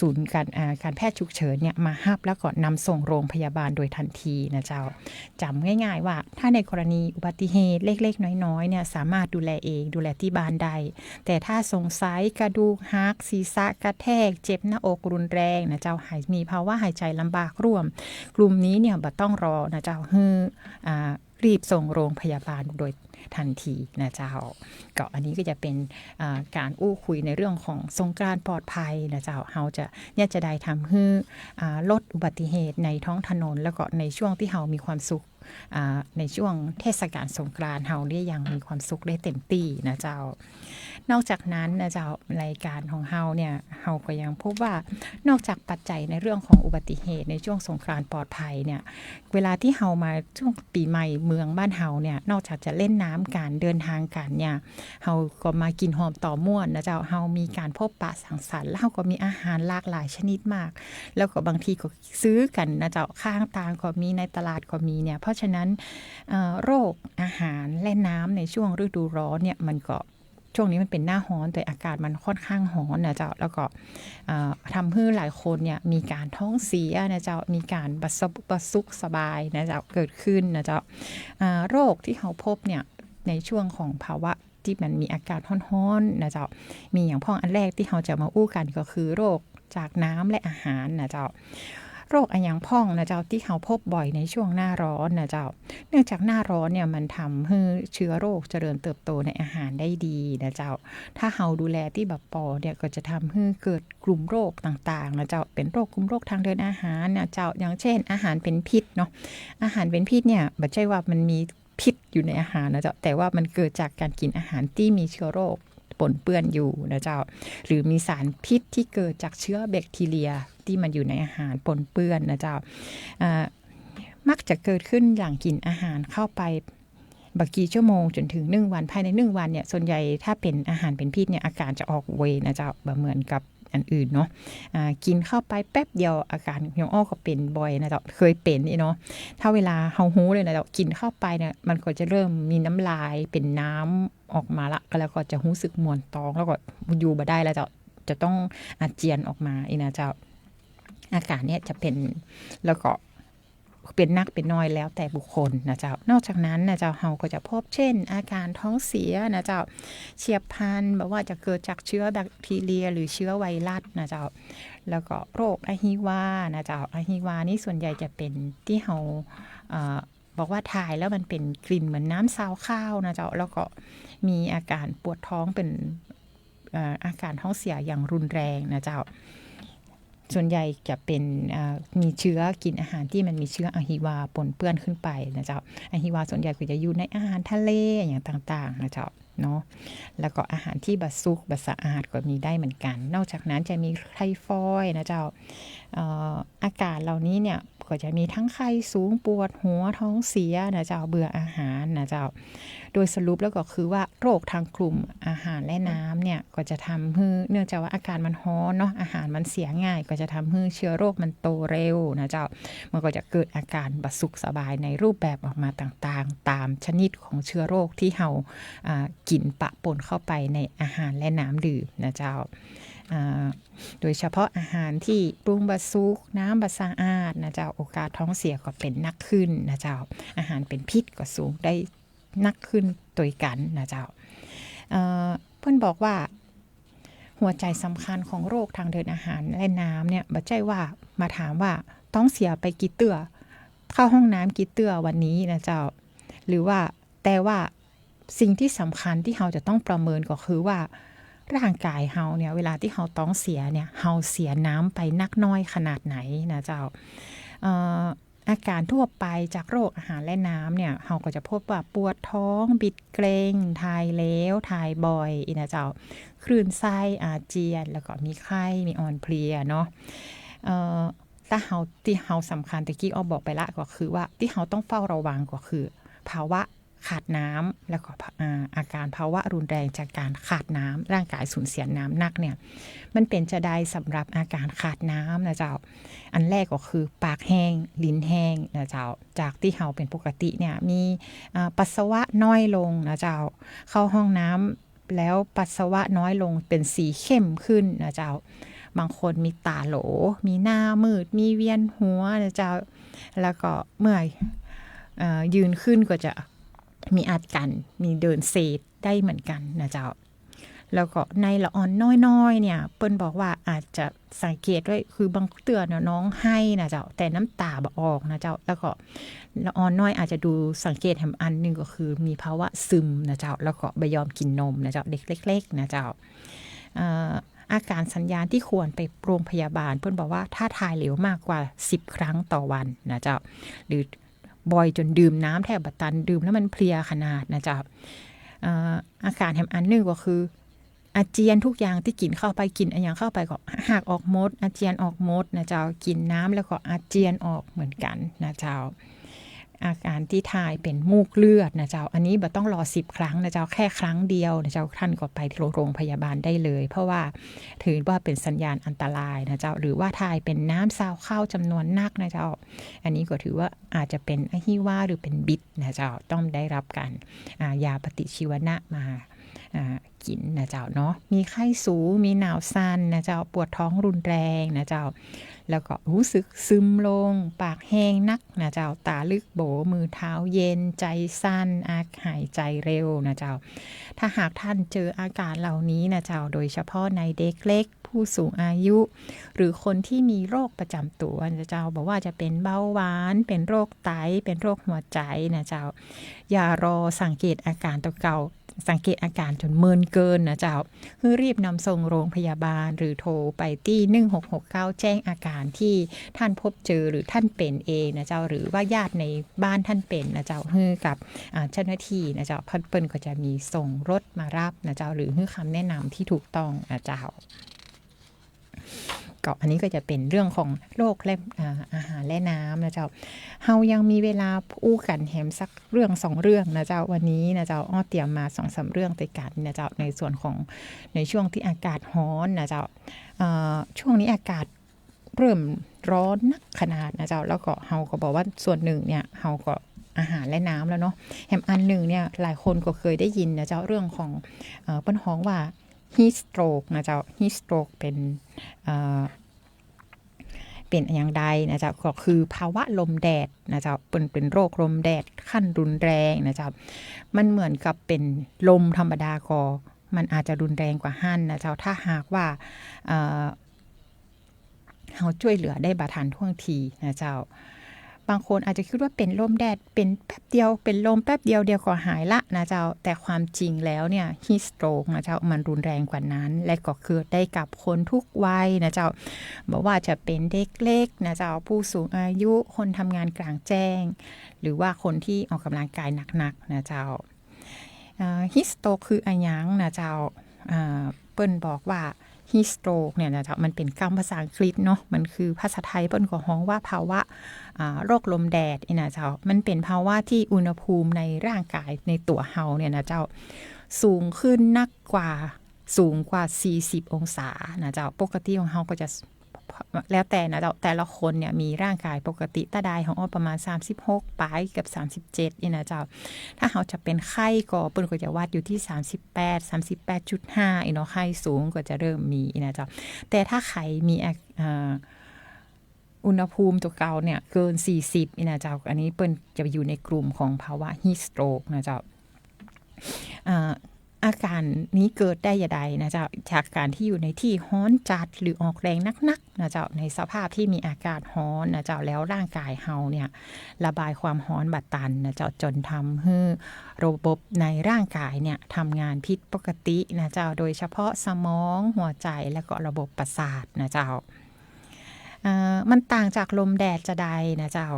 ศูนย์การ อ่า การแพทย์ฉุกเฉินเนี่ยมาฮับ แล้วก็นำส่งโรงพยาบาลโดยทันทีนะเจ้า จ๋ำง่ายๆ ว่า ถ้าในกรณีอุบัติเหตุเล็กๆ น้อยๆ เนี่ย สามารถดูแลเอง ดูแลตี้บ้านได้ แต่ถ้าสงสัยกระดูกหัก ศีรษะกระแทก เจ็บหน้าอกรุนแรงนะเจ้า หาย มีภาวะหายใจลำบากร่วม กลุ่มนี้เนี่ยบ่ต้องรอนะเจ้า หื้อ อ่า รีบส่งโรงพยาบาลโดยทันทีนะเจ้า ก็อันนี้ก็จะเป๋น อ่า การอู้คุยในเรื่องของสงกรานต์ปลอดภัยนะเจ้า เฮาจะ เนี่ยจะได้ทำหื้อ อ่า ลดอุบัติเหตุในท้องถนน แล้วก็ในช่วงตี้เฮามีความสุข อ่า ในช่วงเทศกาลสงกรานต์ เฮาได้อย่างมีความสุขได้เต็มตี้นะเจ้า นอกจากนั้นนะเจ้า รายการของเฮาเนี่ย เฮาก็ยังพบว่า นอกจากปัจจัยในเรื่องของอุบัติเหตุในช่วงสงกรานต์ปลอดภัยเนี่ย เวลาตี้เฮามาช่วงปี๋ใหม่เมืองบ้านเฮาเนี่ย นอกจากจะเล่นน้ำกั๋น เดินทางกั๋นเนี่ย เฮาก็มากิ๋นหอมต่อม่วนนะเจ้า เฮามีการพบปะสังสรรค์ แล้วเฮาก็มีอาหารหลากหลายชนิดมาก แล้วก็บางทีก็ ซื้อกั๋นนะเจ้า ข้างตางก็มี ในตลาดก็มีเนี่ย เพราะฉะนั้น เอ่อ โรคอาหารและน้ำในช่วงฤดูร้อนเนี่ย มันก็ ช่วงนี้มันเป๋นหน้าฮ้อน แต่อากาศมันค่อนข้างฮ้อนนะเจ้า แล้วก็ เอ่อ ทำหื้อหลายคนเนี่ยมีการท้องเสียนะเจ้า มีการบ่สะ บ่สุขสบายนะเจ้า เกิดขึ้นนะเจ้า อ่า โรคตี้เฮาพบเนี่ย ในช่วงของภาวะ ตี้มันมีอากาศฮ้อนๆ นะเจ้า มีอย่างพ่องอันแรกตี้เฮาจะมาอู้กั๋นก็คือโรคจากน้ำและอาหารนะเจ้า โรคอะหยังพ่องนะเจ้า ตี้เฮาพบบ่อยในช่วงหน้าร้อนนะเจ้า เนื่องจากหน้าร้อนเนี่ยมันทำหื้อเชื้อโรคเจริญเติบโตในอาหารได้ดีนะเจ้า ถ้าเฮาดูแลตี้บ่ปอเนี่ยก็จะทำหื้อเกิดกลุ่มโรคต่างๆ นะเจ้า เป๋นโรคกลุ่มโรคทางเดินอาหารนะเจ้า อย่างเช่นอาหารเป๋นพิษเนาะ อาหารเป๋นพิษเนี่ย บ่ใจ้ว่ามันมี พิษอยู่ในอาหารนะเจ้า แต่ว่ามันเกิดจากการกิ๋นอาหารตี้มีเชื้อโรค ปนเปื้อนอยู่นะเจ้า หรือมีสารพิษที่เกิดจากเชื้อแบคทีเรียตี้มันอยู่ในอาหารปนเปื้อนนะเจ้า อ่า มักจะเกิดขึ้นหลังกิ๋นอาหารเข้าไปบ่กี่ชั่วโมงจ๋นเถิงหนึ่งวัน ภายในหนึ่งวันเนี่ย ส่วนใหญ่ถ้าเป๋นอาหารเป๋นพิษเนี่ย อาก๋านจะออกไวนะเจ้า บ่เหมือนกับอันอื่นเนาะ อ่า กิ๋นเข้าไปแป๊บเดียวอาก๋านยังออกก็เป๋นบ่อยนะเจ้า เกยเป๋นอี้เนาะ ถ้าเวลาเฮาฮู้เลยนะเจ้า กิ๋นเข้าไปเนี่ย มันก็จะเริ่มมีน้ำลายเป๋นน้ำออกมาละ แล้วก็จะฮู้สึกมวนต๊อง แล้วก็อยู่บ่ได้แล้วเจ้า จะต้องอาเจียนออกมาอี้นะเจ้า อาก๋านเนี่ยจะเป๋น แล้วก็เป๋นนักเป๋นน้อยแล้วแต่บุคคลนะเจ้า นอกจากนั้นนะเจ้า เฮาก็จะพบเช่น อาก๋านต๊องเสียนะเจ้า เฉียบพลัน บ่ว่าจะเกิดจากเชื้อแบคทีเรียหรือเชื้อไวรัสนะเจ้า แล้วก็โรคอหิวานะเจ้า อหิวานี่ส่วนใหญ่จะเป๋นตี้เฮา เอ่อ บอกว่าถ่ายแล้วมันเป๋นกลิ่นเหมือนน้ำซาวข้าวนะเจ้า แล้วก็มีอาก๋านปวดต๊องเป๋น เอ่อ อาก๋านต๊องเสียอย่างรุนแรงนะเจ้า ส่วนใหญ่จะเป๋น เอ่อ มีเชื้อกิ๋นอาหารตี้มันมีเชื้ออหิวาปนเปื้อนขึ้นไปนะเจ้า อหิวาส่วนใหญ่ก็จะอยู่ในอาหารทะเลอย่างต่างๆ นะเจ้าเนาะ แล้วก็อาหารตี้บ่สุกบ่สะอาดก็มีได้เหมือนกั๋น นอกจากนั้นจะมีไทฟอยด์นะเจ้า เอ่อ อาก๋านเหล่านี้เนี่ย ก็จะมีทั้งไข้สูง ปวดหัว ต๊องเสียนะเจ้า เบื่ออาหารนะเจ้า โดยสรุปแล้วก็คือว่าโรคทางกลุ่มอาหารและน้ำเนี่ย ก็จะทำหื้อ เนื่องจากว่าอากาศมันฮ้อนเนาะ อาหารมันเสียง่าย ก็จะทำหื้อเชื้อโรคมันโตเร็วนะเจ้า มันก็จะเกิดอาก๋านบ่สุขสบายในรูปแบบออกมาต่างๆ ต๋ามชนิดของเชื้อโรคตี้เฮา อ่า กิ๋นปะปนเข้าไปในอาหารและน้ำดื่มนะเจ้า อ่า โดยเฉพาะอาหารตี้ปรุงบ่สุก น้ำบ่สะอาดนะเจ้า โอกาสต๊องเสียก็เป๋นนักขึ้นนะเจ้า อาหารเป๋นพิษก็สูงได้นักขึ้นตวยกั๋นนะเจ้า เอ่อ เปิ้นบอกว่าหัวใจ๋สำคัญของโรคทางเดินอาหารและน้ำเนี่ย บ่ใจ้ว่ามาถามว่าต๊องเสียไปกี่เตื้อ เข้าห้องน้ำกี่เตื้อวันนี้นะเจ้า หรือว่า แต่ว่าสิ่งตี้สำคัญตี้เฮาจะต้องประเมินก็คือว่า ร่างก๋ายเฮาเนี่ย เวลาตี้เฮาต๊องเสียเนี่ย เฮาเสียน้ำไปนักน้อยขนาดไหนนะเจ้า เอ่อ อาก๋านทั่วไปจากโรคอาหารและน้ำเนี่ย เฮาก็จะพบว่าปวดต๊อง บิดเกร็ง ถ่ายเหลว ถ่ายบ่อยอี้นะเจ้า คลื่นไส้ อาเจียน แล้วก็มีไข้ มีอ่อนเพลียเนาะ เอ่อ ถ้าเฮา ตี้เฮาสำคัญตะกี้อ้อบอกไปละ ก็คือว่าตี้เฮาต้องเฝ้าระวังก็คือภาวะขาดน้ำ แล้วก็ อ่า อาก๋านภาวะรุนแรงจากก๋านขาดน้ำ ร่างก๋ายสูญเสียน้ำนักเนี่ย มันเป๋นจาใดสำหรับอาก๋านขาดน้ำนะเจ้า อันแรกก็คือปากแห้ง ลิ้นแห้งนะเจ้า จากตี้เฮาเป๋นปกติเนี่ย มี อ่า ปัสสาวะน้อยลงนะเจ้า เข้าห้องน้ำ แล้วปัสสาวะน้อยลง เป๋นสีเข้มขึ้นนะเจ้า บางคนมีต๋าโหล มีหน้ามืด มีเวียนหัวนะเจ้า แล้วก็เมื่อ เอ่อ ยืนขึ้นก็จะมีอาก๋าน มีเดินเซได้เหมือนกั๋นนะเจ้า แล้วก็ในละอ่อนน้อยๆ เนี่ย เปิ้นบอกว่าอาจจะสังเกตได้ คือบางเตื้อเนี่ยน้องไห้นะเจ้า แต่น้ำต๋าบ่ออกนะเจ้า แล้วก็ ละอ่อนน้อยอาจจะดูสังเกตแหมอันนึ่งก็คือมีภาวะซึมนะเจ้า แล้วก็บ่ยอมกิ๋นนมนะเจ้า เด็กเล็กๆ นะเจ้า เอ่อ อาก๋านสัญญาณตี้ควรไปโรงพยาบาล เปิ้นบอกว่าถ้าถ่ายเหลวมากกว่าสิบครั้งต่อวันนะเจ้า หรือบ่อยจ๋นดื่มน้ำแทบบ่ตัน ดื่มแล้วมันเพลียขนาดนะเจ้า เอ่อ อาก๋านแหมอันนึ่งก็คือ อาเจียน ทุกอย่างตี้กิ๋นเข้าไป กิ๋นอะหยังเข้าไปก็หากออกหมด อาเจียนออกหมดนะเจ้า กิ๋นน้ำแล้วก็อาเจียนออกเหมือนกั๋นนะเจ้า อาก๋านตี้ถ่ายเป๋นมูกเลือดนะเจ้า อันนี้บ่ต้องรอสิบครั้งนะเจ้า แค่ครั้งเดียวนะเจ้า ต้านก็ไปโรงพยาบาลได้เลย เพราะว่าถือว่าเป๋นสัญญาณอันตรายนะเจ้า หรือว่าถ่ายเป๋นน้ำซาวข้าวจ๋ำนวนนักนะเจ้า อันนี้ก็ถือว่าอาจจะเป๋นอหิวาหรือเป๋นบิดนะเจ้า ต้องได้รับก๋าน อ่า ยาปฏิชีวนะมา อ่า กิ๋นนะเจ้าเนาะ มีไข้สูง มีหนาวสั่นนะเจ้า ปวดต๊องรุนแรงนะเจ้า แล้วก็ฮู้สึกซึมลง ปากแห้งนักนะเจ้า ต๋าลึกโบ๋ มือเท้าเย็น ใจ๋สั่น อา หายใจ๋เร็วนะเจ้า ถ้าหากต้านเจออาก๋านเหล่านี้นะเจ้า โดยเฉพาะในเด็กเล็ก ผู้สูงอายุ หรือคนตี้มีโรคประจ๋ำตั๋วนะเจ้า บ่ว่าจะเป๋นเบาหวาน เป๋นโรคไต เป๋นโรคหัวใจ๋นะเจ้า อย่ารอสังเกตอาก๋านตั๋วเก่า สังเกตอาการจ๋นเมินเกินนะเจ้า หื้อรีบนำส่งโรงพยาบาล หรือโทรไปตี้ หนึ่งหกหกเก้า แจ้งอาการตี้ต้านพบเจอหรือต้านเป๋นเองนะเจ้า หรือว่าญาติในบ้านต้านเป๋นนะเจ้า หื้อกับ อ่า เจ้าหน้าตี้นะเจ้า เปิ้น เปิ้นก็จะมีส่งรถมาฮับนะเจ้า หรือหื้อคำแนะนำตี้ถูกต้องนะเจ้า ก็อันนี้ก็จะเป๋นเรื่องของโรคและ อ่า อาหารและน้ำนะเจ้า เฮายังมีเวลาอู้กั๋นแหมสักเรื่องสองเรื่องนะเจ้า วันนี้นะเจ้า อ้อเตรียมมาสองสามเรื่องตวยกั๋นนะเจ้า ในส่วนของ ในช่วงตี้อากาศฮ้อนนะเจ้า เอ่อ ช่วงนี้อากาศเริ่มฮ้อนนักขนาดนะเจ้า แล้วก็เฮาก็บอกว่าส่วนนึ่งเนี่ย เฮาก็อาหารและน้ำแล้วเนาะ แหมอันนึ่งเนี่ย หลายคนก็เกยได้ยินนะเจ้า เรื่องของ เอ่อ เปิ้นฮ้องว่า heat stroke นะเจ้า heat stroke เป๋น เอ่อ เป๋นอะหยังใดนะเจ้า ก็คือภาวะลมแดดนะเจ้า เปิ้นเป๋นโรคลมแดดขั้นรุนแรงนะเจ้า มันเหมือนกับเป๋นลมธรรมดาก็ มันอาจจะรุนแรงกว่าหั้นนะเจ้า ถ้าหากว่า เอ่อ เฮาจ้วยเหลือได้บ่ทันท่วงทีนะเจ้า บางคนอาจจะกึ๊ดว่าเป๋นลมแดด เป๋นแป๊บเดียว เป๋นลมแป๊บเดียว เดี๋ยวก็หายละนะเจ้า แต่ความจริงแล้วเนี่ย heat stroke นะเจ้า มันรุนแรงกว่านั้น และก็เกิดได้กับคนทุกวัยนะเจ้า บ่ว่าจะเป๋นเด็กเล็กนะเจ้า ผู้สูงอายุ คนทำงานกลางแจ้ง หรือว่าคนตี้ออกกำลังกายหนักๆ นะเจ้า เอ่อ heat stroke คืออะหยังนะเจ้า อ่า เปิ้นบอกว่า heat stroke เนี่ยนะเจ้า มันเป๋นกำภาษาอังกฤษเนาะ มันคือภาษาไทยเปิ้นก็ฮ้องว่าภาวะ อ่า โรคลมแดดนี่นะเจ้า มันเป๋นภาวะตี้อุณหภูมิในร่างกายในตั๋วเฮาเนี่ยนะเจ้า สูงขึ้นนักกว่า สูงกว่าสี่สิบองศานะเจ้า ปกติของเฮาก็จะ แล้วแต่นะเจ้า แต่ละคนเนี่ยมีร่างกายปกติ ตาดายของอ้อประมาณสามสิบหกป๋ายกับสามสิบเจ็ดนี่นะเจ้า ถ้าเฮาจะเป๋นไข้ก็เปิ้นก็จะวัดอยู่ตี้สามสิบแปด สามสิบแปดจุดห้านี่เนาะ ไข้สูงก็จะเริ่มมีนี่นะเจ้า แต่ถ้าใผมีอา อ่า อุณหภูมิตั๋วเก่าเนี่ยเกินสี่สิบนี่นะเจ้า อันนี้เปิ้นจะอยู่ในกลุ่มของภาวะ heat stroke นะเจ้า อ่า อาการนี้เกิดได้จะใดนะเจ้า จากการตี้อยู่ในตี้ฮ้อนจัดหรือออกแรงนักๆ นะเจ้า ในสภาพตี้มีอากาศฮ้อนนะเจ้า แล้วร่างกายเฮาเนี่ยระบายความฮ้อนบ่ตันนะเจ้า จ๋นทำหื้อระบบในร่างกายเนี่ยทำงานผิดปกตินะเจ้า โดยเฉพาะสมอง หัวใจ๋ แล้วก็ระบบประสาทนะเจ้า อ่า มันต่างจากลมแดดจะใดนะเจ้า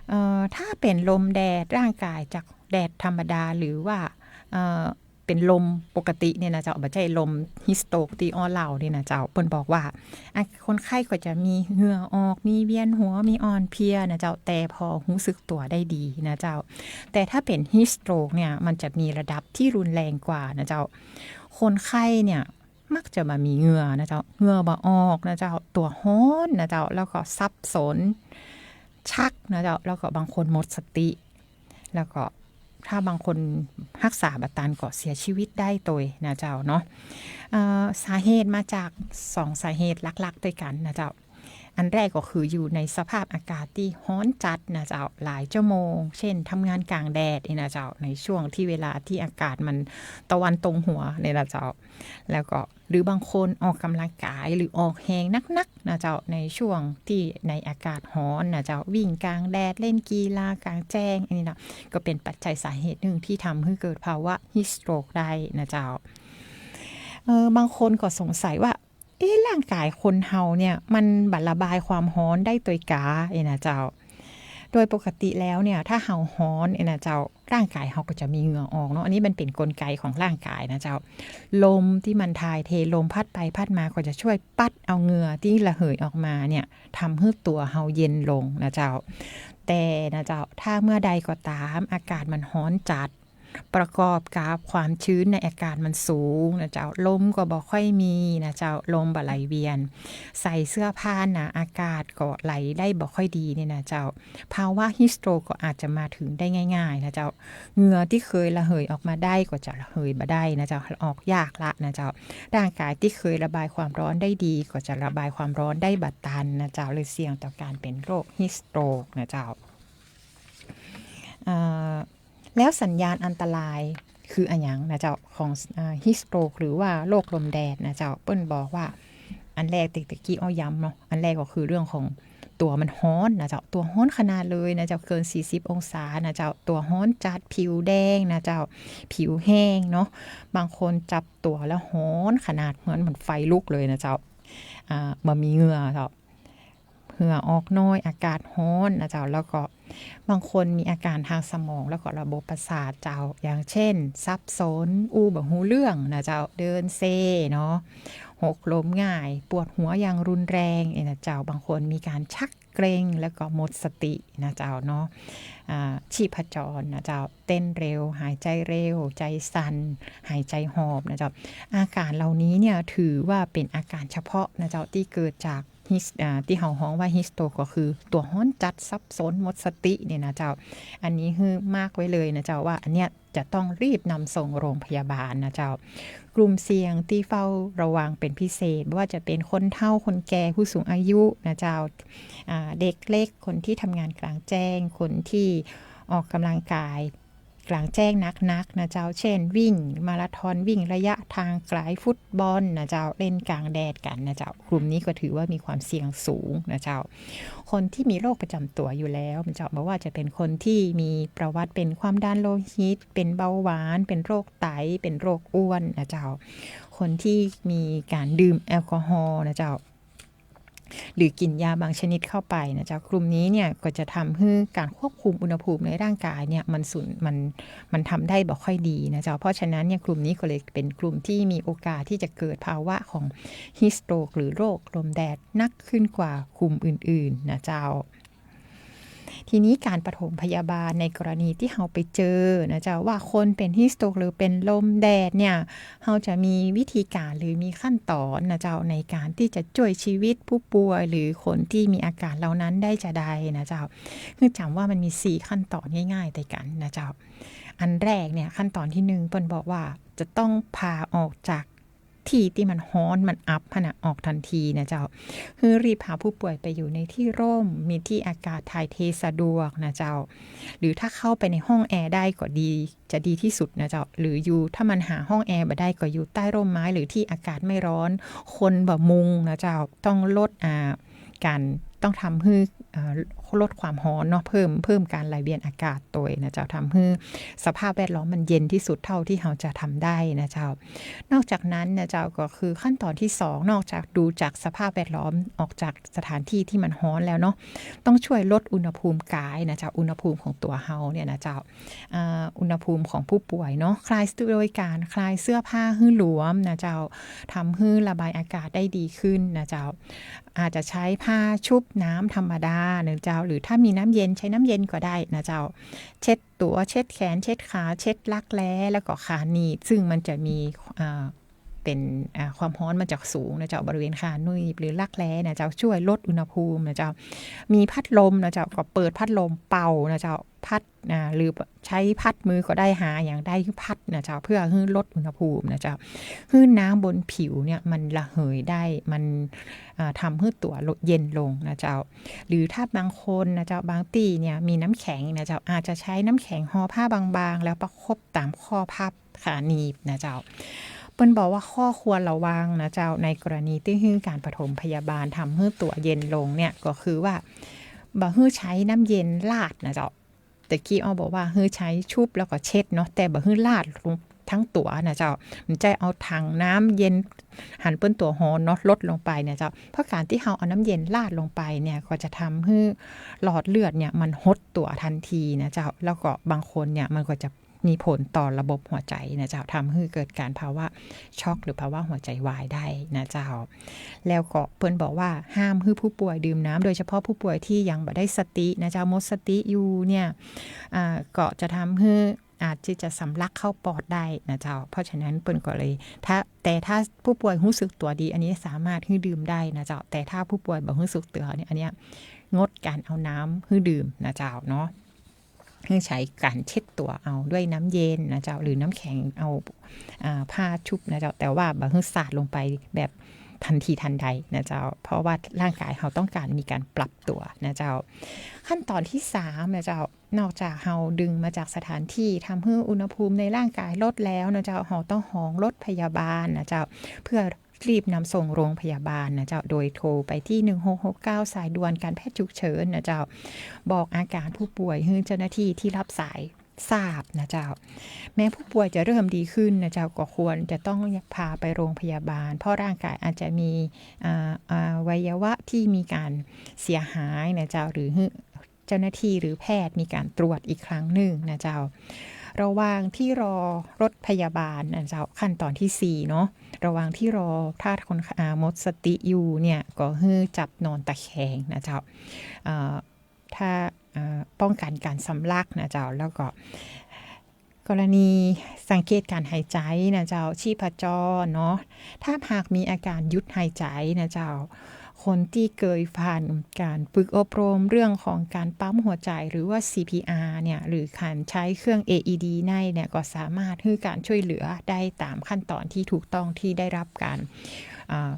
เอ่อ ถ้าเป๋นลมแดด ร่างกายจากแดดธรรมดา หรือว่า เอ่อ เป๋นลมปกติเนี่ยนะเจ้า บ่ใจ้ลม heat stroke ตี้อ้อเล่านี่นะเจ้า เปิ้นบอกว่า อ่ะ คนไข้ก็จะมีเหงื่อออก มีเวียนหัว มีอ่อนเพลียนะเจ้า แต่ปอฮู้สึกตั๋วได้ดีนะเจ้า แต่ถ้าเป๋น heat stroke เนี่ย มันจะมีระดับตี้รุนแรงกว่านะเจ้า คนไข้เนี่ย มักจะบ่มีเหงื่อนะเจ้า เหงื่อบ่ออกนะเจ้า ตั๋วฮ้อนนะเจ้า แล้วก็สับสน ชักนะเจ้า แล้วก็บางคนหมดสติ แล้วก็ถ้าบางคนฮักษาบ่ตันก็เสียชีวิตได้ตวยนะเจ้าเนาะ เอ่อ สาเหตุมาจากสองสาเหตุหลักๆ ตวยกั๋นนะเจ้า อันแรกก็คืออยู่ในสภาพอากาศตี้ฮ้อนจัดนะเจ้า หลายชั่วโมง เช่น ทำงานกลางแดดนี่นะเจ้า ในช่วงตี้เวลาตี้อากาศมันตะวันตรงหัวเนี่ยนะเจ้า แล้วก็ หรือบางคนออกกำลังกายหรือออกแฮงนักๆ นะเจ้า ในช่วงตี้ในอากาศฮ้อนนะเจ้า วิ่งกลางแดด เล่นกีฬากลางแจ้ง อันนี้นะ ก็เป๋นปัจจัยสาเหตุนึ่งตี้ทำหื้อเกิดภาวะ heat stroke ได้นะเจ้า เอ่อ บางคนก็สงสัยว่า เอ๊ะ ร่างกายคนเฮาเนี่ย มันบ่ระบายความฮ้อนได้ตวยกา เอ๊ะนะเจ้า โดยปกติแล้วเนี่ย ถ้าเฮาฮ้อน เอ๊ะนะเจ้า ร่างกายเฮาก็จะมีเหงื่อออกเนาะ อันนี้มันเป๋นกลไกของร่างกายนะเจ้า ลมตี้มันถ่ายเท ลมพัดไปพัดมาก็จะจ้วยปั๊ดเอาเหงื่อตี้ระเหยออกมาเนี่ย ทำหื้อตั๋วเฮาเย็นลงนะเจ้า แต่นะเจ้า ถ้าเมื่อใดก็ต๋าม อากาศมันฮ้อนจัด ประกอบกับความชื้นในอากาศมันสูงนะเจ้า ลมก็บ่ค่อยมีนะเจ้า ลมบ่ไหลเวียน ใส่เสื้อผ้าหนาอากาศก็ไหลได้บ่ค่อยดีเนี่ยนะเจ้า ภาวะ heat stroke ก็อาจจะมาถึงได้ง่ายๆ นะเจ้า เหงื่อตี้เกยระเหยออกมาได้ก็จะระเหยบ่ได้นะเจ้า ออกยากละนะเจ้า ร่างกายตี้เกยระบายความฮ้อนได้ดีก็จะระบายความฮ้อนได้บ่ตันนะเจ้า เลยเสี่ยงต่อก๋านเป๋นโรค heat stroke นะเจ้า เอ่อ แล้วสัญญาณอันตรายคืออะหยังนะเจ้า ของ อ่า heat stroke หรือว่าโรคลมแดดนะเจ้า เปิ้นบอกว่า อันแรก ตะ ตะกี้อ้อย้ำเนาะ อันแรกก็คือเรื่องของ ตั๋วมันฮ้อนนะเจ้า ตั๋วฮ้อนขนาดเลยนะเจ้า เกินสี่สิบองศานะเจ้า ตั๋วฮ้อนจัด ผิวแดงนะเจ้า ผิวแห้งเนาะ บางคนจับตั๋วแล้วฮ้อนขนาดเหมือน เหมือนไฟลุกเลยนะเจ้า อ่า บ่มีเหงื่อเจ้า เหงื่อออกน้อย อากาศฮ้อนนะเจ้า แล้วก็บางคนมีอาการทางสมองแล้วก็ระบบประสาทเจ้า อย่างเช่น สับสน อู้บ่ฮู้เรื่องนะเจ้า เดินเซเนาะ หกล้มง่าย ปวดหัวอย่างรุนแรงเนี่ยนะเจ้า บางคนมีการชักเกร็งแล้วก็หมดสตินะเจ้าเนาะ อ่า ชีพจรนะเจ้า เต้นเร็ว หายใจเร็ว ใจสั่น หายใจหอบนะเจ้า อาการเหล่านี้เนี่ยถือว่าเป็นอาการเฉพาะนะเจ้า ตี้เกิดจาก his- อ่า ตี้เฮาฮ้องว่า heat stroke ก็คือตั๋วฮ้อนจัด สับสน หมดสติเนี่ยนะเจ้า อันนี้หื้อมากไว้เลยนะเจ้า ว่าอันเนี้ยจะต้องรีบนำส่งโรงพยาบาลนะเจ้า กลุ่มเสี่ยงตี้เฝ้าระวังเป็นพิเศษ บ่ว่าจะเป็นคนเฒ่า คนแก่ ผู้สูงอายุนะเจ้า อ่า เด็กเล็ก คนที่ทำงานกลางแจ้ง คนที่ออกกำลังกายกลางแจ้งนักๆ นะเจ้า เช่น วิ่งมาราธอน วิ่งระยะทางไกล ฟุตบอลนะเจ้า เล่นกลางแดดกั๋นนะเจ้า กลุ่มนี้ก็ถือว่ามีความเสี่ยงสูงนะเจ้า คนที่มีโรคประจำตัวอยู่แล้วนะเจ้า บ่ว่าจะเป็นคนที่มีประวัติเป็นความดันโลหิต เป็นเบาหวาน เป็นโรคไต เป็นโรคอ้วนนะเจ้า คนที่มีการดื่มแอลกอฮอล์นะเจ้า หรือกิ๋นยาบางชนิดเข้าไปนะเจ้า กลุ่มนี้เนี่ยก็จะทำหื้อการควบคุมอุณหภูมิในร่างกายเนี่ยมันสูง มัน มันทำได้บ่ค่อยดีนะเจ้า เพราะฉะนั้นเนี่ยกลุ่มนี้ก็เลยเป็นกลุ่มที่มีโอกาสที่จะเกิดภาวะของ heat stroke หรือโรคลมแดดหนักขึ้นกว่ากลุ่มอื่นๆ นะเจ้า ทีนี้การปฐมพยาบาลในกรณีที่เฮาไปเจอนะเจ้า ว่าคนเป็น heat stroke หรือเป็นลมแดดเนี่ย เฮาจะมีวิธีการหรือมีขั้นตอนนะเจ้า ในการที่จะจ้วยชีวิตผู้ป่วยหรือคนที่มีอาการเหล่านั้นได้จาใดนะเจ้า คือจ๋ำว่ามันมีสี่ขั้นตอนง่ายๆ ตวยกั๋นนะเจ้า อันแรกเนี่ย ขั้นตอนที่หนึ่ง เปิ้นบอกว่าจะต้องพาออกจากตี้ตี้มันฮ้อนมันอับหั้นน่ะ ออกทันทีนะเจ้า คือรีบพาผู้ป่วยไปอยู่ในที่ร่ม มีที่อากาศถ่ายเทสะดวกนะเจ้า หรือถ้าเข้าไปในห้องแอร์ได้ก็ดี จะดีที่สุดนะเจ้า หรืออยู่ ถ้ามันหาห้องแอร์บ่ได้ก็อยู่ใต้ร่มไม้หรือที่อากาศไม่ร้อน ควันบ่มุงนะเจ้า ต้องลด อ่า การ ต้องทำหื้อ เอ่อ ลดความฮ้อนเนาะ เพิ่ม เพิ่มการไหลเวียนอากาศตวยนะเจ้า ทำหื้อสภาพแวดล้อมมันเย็นที่สุดเท่าที่เฮาจะทำได้นะเจ้า นอกจากนั้นนะเจ้า ก็คือขั้นตอนที่สอง นอกจากดูจากสภาพแวดล้อม ออกจากสถานที่ที่มันฮ้อนแล้วเนาะ ต้องจ้วยลดอุณหภูมิกายนะเจ้า อุณหภูมิของตั๋วเฮาเนี่ยนะเจ้า อ่า อุณหภูมิของผู้ป่วยเนาะ คลาย โดยการคลายเสื้อผ้าหื้อหลวมนะเจ้า ทำหื้อระบายอากาศได้ดีขึ้นนะเจ้า อาจจะใช้ผ้าชุบน้ำธรรมดานะเจ้า หรือถ้ามีน้ำเย็นใช้น้ำเย็นก็ได้นะเจ้า เช็ดตั๋ว เช็ดแขน เช็ดขา เช็ดรักแร้ แล้วก็ขาหนีบ ซึ่งมันจะมี อ่า เป็น อ่า ความฮ้อนมันจะสูงนะเจ้า บริเวณขาหนีบหรือรักแร้นะเจ้า จ้วยลดอุณหภูมินะเจ้า มีพัดลมนะเจ้า ก็เปิดพัดลมเป่านะเจ้า พัด อ่า หรือใช้พัดมือก็ได้ หาอย่างใดพัดนะเจ้า เพื่อหื้อลดอุณหภูมินะเจ้า หื้อน้ำบนผิวเนี่ยมันระเหยได้ มัน อ่า ทำหื้อตั๋วเย็นลงนะเจ้า หรือถ้าบางคนนะเจ้า บางตี้เนี่ยมีน้ำแข็งนะเจ้า อาจจะใช้น้ำแข็งห่อผ้าบางๆ แล้วประคบตามข้อพับขาหนีบนะเจ้า เปิ้นบอกว่าข้อควรระวังนะเจ้า ในกรณีตี้หื้อการปฐมพยาบาลทำหื้อตั๋วเย็นลงเนี่ย ก็คือว่า บ่หื้อใช้น้ำเย็นราดนะเจ้า แต่กี้อ้อบอกว่าหื้อใช้ชุบแล้วก็เช็ดเนาะ แต่บ่หื้อราดลงทั้งตั๋วนะเจ้า มันจะเอาถังน้ำเย็น หันเปิ้นตั๋วฮ้อนเนาะ ลดลงไปนะเจ้า เพราะการตี้เฮาเอาน้ำเย็นราดลงไปเนี่ย ก็จะทำหื้อหลอดเลือดเนี่ยมันหดตั๋วทันทีนะเจ้า แล้วก็บางคนเนี่ยมันก็จะมีผลต่อระบบหัวใจนะเจ้า ทำหื้อเกิดการภาวะช็อกหรือภาวะหัวใจวายได้นะเจ้า แล้วก็เปิ้นบอกว่าห้ามหื้อผู้ป่วยดื่มน้ำ โดยเฉพาะผู้ป่วยที่ยังบ่ได้สตินะเจ้า หมดสติอยู่เนี่ย อ่า ก็จะทำหื้ออาจที่จะสำลักเข้าปอดได้นะเจ้า เพราะฉะนั้นเปิ้นก็เลย ถ้า แต่ถ้าผู้ป่วยฮู้สึกตั๋วดี อันนี้สามารถหื้อดื่มได้นะเจ้า แต่ถ้าผู้ป่วยบ่ฮู้สึกตั๋วเนี่ย อันเนี้ยงดการเอาน้ำหื้อดื่มนะเจ้าเนาะ หื้อใช้การเช็ดตั๋วเอาด้วยน้ำเย็นนะเจ้า หรือน้ำแข็งเอา อ่า ผ้าชุบนะเจ้า แต่ว่าบ่หื้อสาดลงไปแบบทันทีทันใดนะเจ้า เพราะว่าร่างกายเฮาต้องการมีการปรับตั๋วนะเจ้า ขั้นตอนที่สามนะเจ้า นอกจากเฮาดึงมาจากสถานที่ทำหื้ออุณหภูมิในร่างกายลดแล้วนะเจ้า เฮาต้องฮ้องรถพยาบาลนะเจ้า เพื่อ รีบนำส่งโรงพยาบาลนะเจ้า โดยโทรไปตี้ หนึ่งหกหกเก้า สายด่วนการแพทย์ฉุกเฉินนะเจ้า บอกอาการผู้ป่วยหื้อเจ้าหน้าตี้ตี้ฮับสายทราบนะเจ้า แม้ผู้ป่วยจะเริ่มดีขึ้นนะเจ้า ก็ควรจะต้องพาไปโรงพยาบาล เพราะร่างกายอาจจะมี อ่า อ่า อวัยวะตี้มีก๋านเสียหายนะเจ้า หรือหื้อ เจ้าหน้าตี้หรือแพทย์มีก๋านตรวจอีกครั้งนึ่งนะเจ้า ระหว่างตี้รอรถพยาบาลนะเจ้า ขั้นตอนตี้สี่เนาะ ระหว่างตี้รอ ถ้าคน อ่า หมดสติอยู่เนี่ย ก็หื้อจับนอนตะแคงนะเจ้า อ่า ถ้า อ่า ป้องกั๋นก๋านสำลักนะเจ้า แล้วก็ กรณีสังเกตก๋านหายใจ๋นะเจ้า ชีพจรเนาะ ถ้าหากมีอาการหยุดหายใจ๋นะเจ้า คนตี้เกยผ่านก๋านฝึกอบรมเรื่องของก๋านปั๊มหัวใจ๋หรือว่า ซีพีอาร์ เนี่ย หรือก๋านใจ๊เครื่อง เออีดี ในเนี่ย ก็สามารถหื้อก๋านช่วยเหลือได้ต๋ามขั้นตอนตี้ถูกต้องตี้ได้ฮับก๋าน อ่า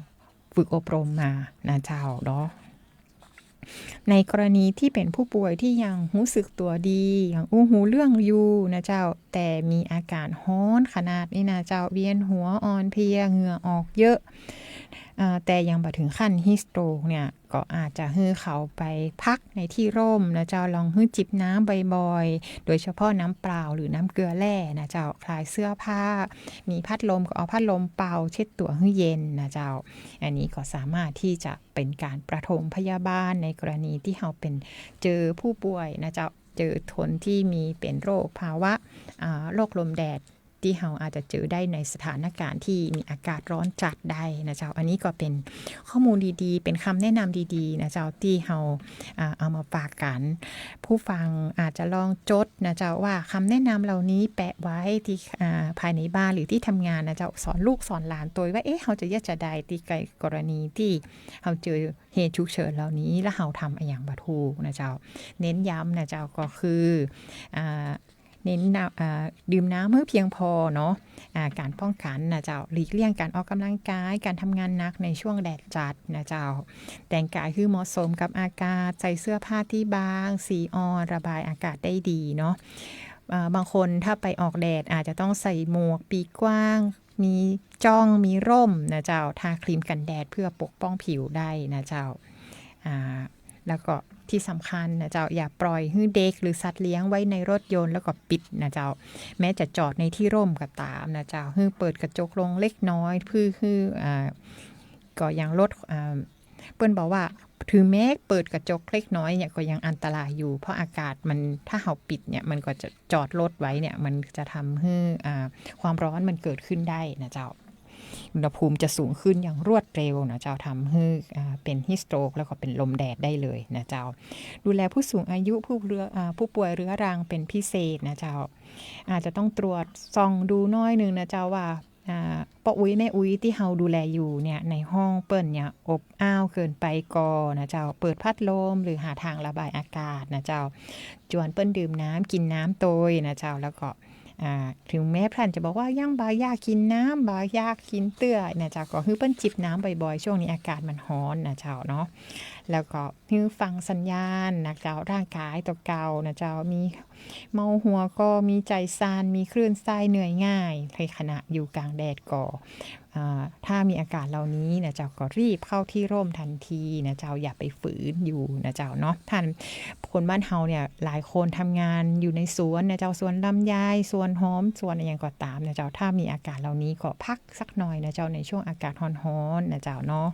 ฝึกอบรมมานะเจ้าเนาะ ในกรณีตี้เป๋นผู้ป่วยตี้ยังฮู้สึกตั๋วดี ยังอู้ฮู้เรื่องอยู่นะเจ้า แต่มีอาก๋านฮ้อนขนาดนี้นะเจ้า เวียนหัว อ่อนเพลีย เหงื่อออกเยอะ อ่า แต่ยังบ่เถิงขั้นฮีทสโตรกเนี่ย ก็อาจจะหื้อเขาไปพักในตี้ร่มนะเจ้า ลองหื้อจิบน้ำบ่อยๆ โดยเฉพาะน้ำเปล่าหรือน้ำเกลือแร่นะเจ้า คลายเสื้อผ้า มีพัดลมก็เอาพัดลมเป่าเช็ดตั๋วหื้อเย็นนะเจ้า อันนี้ก็สามารถตี้จะเป๋นก๋านปฐมพยาบาลในกรณีตี้เฮาเป๋น เจอผู้ป่วยนะเจ้า เจอคนตี้มีเป๋นโรคภาวะ อ่า โรคลมแดด ตี้เฮาอาจจะเจอได้ในสถานก๋ารณ์ตี้มีอากาศฮ้อนจัดได้นะเจ้า อันนี้ก็เป๋นข้อมูลดีๆ เป๋นกำแนะนำดีๆ นะเจ้า ตี้เฮา อ่า เอามาฝากกั๋น ผู้ฟังอาจจะลองจดนะเจ้า ว่ากำแนะนำเหล่านี้แปะไว้ตี้ อ่า ภายในบ้านหรือตี้ทำงานนะเจ้า สอนลูกสอนหลานตวยว่า เอ๊ะ เฮาจะเยียะจาใดตี้ในกรณีตี้เฮาเจอเหตุฉุกเฉินเหล่านี้ แล้วเฮาทำอะหยังบ่ถูกนะเจ้า เน้นย้ำนะเจ้า ก็คือ อ่า เน้นน้ำ อ่า ดื่มน้ำหื้อเพียงพอเนาะ อ่า ก๋านป้องกั๋นนะเจ้า หลีกเลี่ยงก๋านออกก๋ำลังกาย ก๋านทำงานหนักในช่วงแดดจัดนะเจ้า แต่งก๋ายหื้อเหมาะสมกับอากาศ ใส่เสื้อผ้าตี้บาง สีอ่อน ระบายอากาศได้ดีเนาะ อ่า บางคนถ้าไปออกแดดอาจจะต้องใส่หมวกปีกกว้าง มีจ้อง มีร่มนะเจ้า ทาครีมกั๋นแดดเพื่อปกป้องผิวได้นะเจ้า อ่า แล้วก็ตี้สำคัญนะเจ้า อย่าปล่อยหื้อเด็กหรือสัตว์เลี้ยงไว้ในรถยนต์แล้วก็ปิดนะเจ้า แม้จะจอดในตี้ร่มก็ต๋ามนะเจ้า หื้อเปิดกระจกลงเล็กน้อย เพื่อหื้อ อ่า ก็ยังลด อ่า เปิ้นบอกว่า ถึงแม้เปิดกระจกเล็กน้อยเนี่ย ก็ยังอันตรายอยู่ เพราะอากาศมัน ถ้าเฮาปิดเนี่ย มันก็จะ จอดรถไว้เนี่ย มันจะทำหื้อ อ่า ความฮ้อนมันเกิดขึ้นได้นะเจ้า อุณหภูมิจะสูงขึ้นอย่างรวดเร็วนะเจ้า ทำหื้อ อ่า เป๋นฮีทสโตรก แล้วก็เป๋นลมแดดได้เลยนะเจ้า ดูแลผู้สูงอายุ ผู้เรื้อ อ่า ผู้ป่วยเรื้อรังเป๋นพิเศษนะเจ้า อาจจะต้องตรวจส่องดูหน้อยนึ่งนะเจ้า ว่า อ่า ป้ออุ๊ยแม่อุ๊ยตี้เฮาดูแลอยู่เนี่ย ในห้องเปิ้นเนี่ยอบอ้าวเกินไปก่อนะเจ้า เปิดพัดลมหรือหาทางระบายอากาศนะเจ้า จวนเปิ้นดื่มน้ำกิ๋นน้ำตวยนะเจ้า แล้วก็ อ่า ถึงแม้พลันจะบอกว่ายังบ่อยากกิ๋นน้ำ บ่อยากกิ๋นเตื้อนะเจ้า ก็หื้อเปิ้นจิบน้ำบ่อยๆ ช่วงนี้อากาศมันฮ้อนนะเจ้าเนาะ แล้วก็หื้อฟังสัญญาณนะเจ้า ร่างกายตั๋วเก่านะเจ้า มีเมาหัวก่อ มีใจ๋สั่น มีคลื่นไส้ เหนื่อยง่าย ในขณะอยู่ก๋างแดดก่อ อ่า ถ้ามีอาการเหล่านี้นะเจ้า ก็รีบเข้าตี้ร่มทันทีนะเจ้า อย่าไปฝืนอยู่นะเจ้าเนาะ ท่าน คนบ้านเฮาเนี่ย หลายคนทำงานอยู่ในสวนนะเจ้า สวนลำไย สวนหอม สวนอะหยังก็ต๋ามนะเจ้า ถ้ามีอาการเหล่านี้ก็พักสักหน่อยนะเจ้า ในช่วงอากาศฮ้อนๆ นะเจ้าเนาะ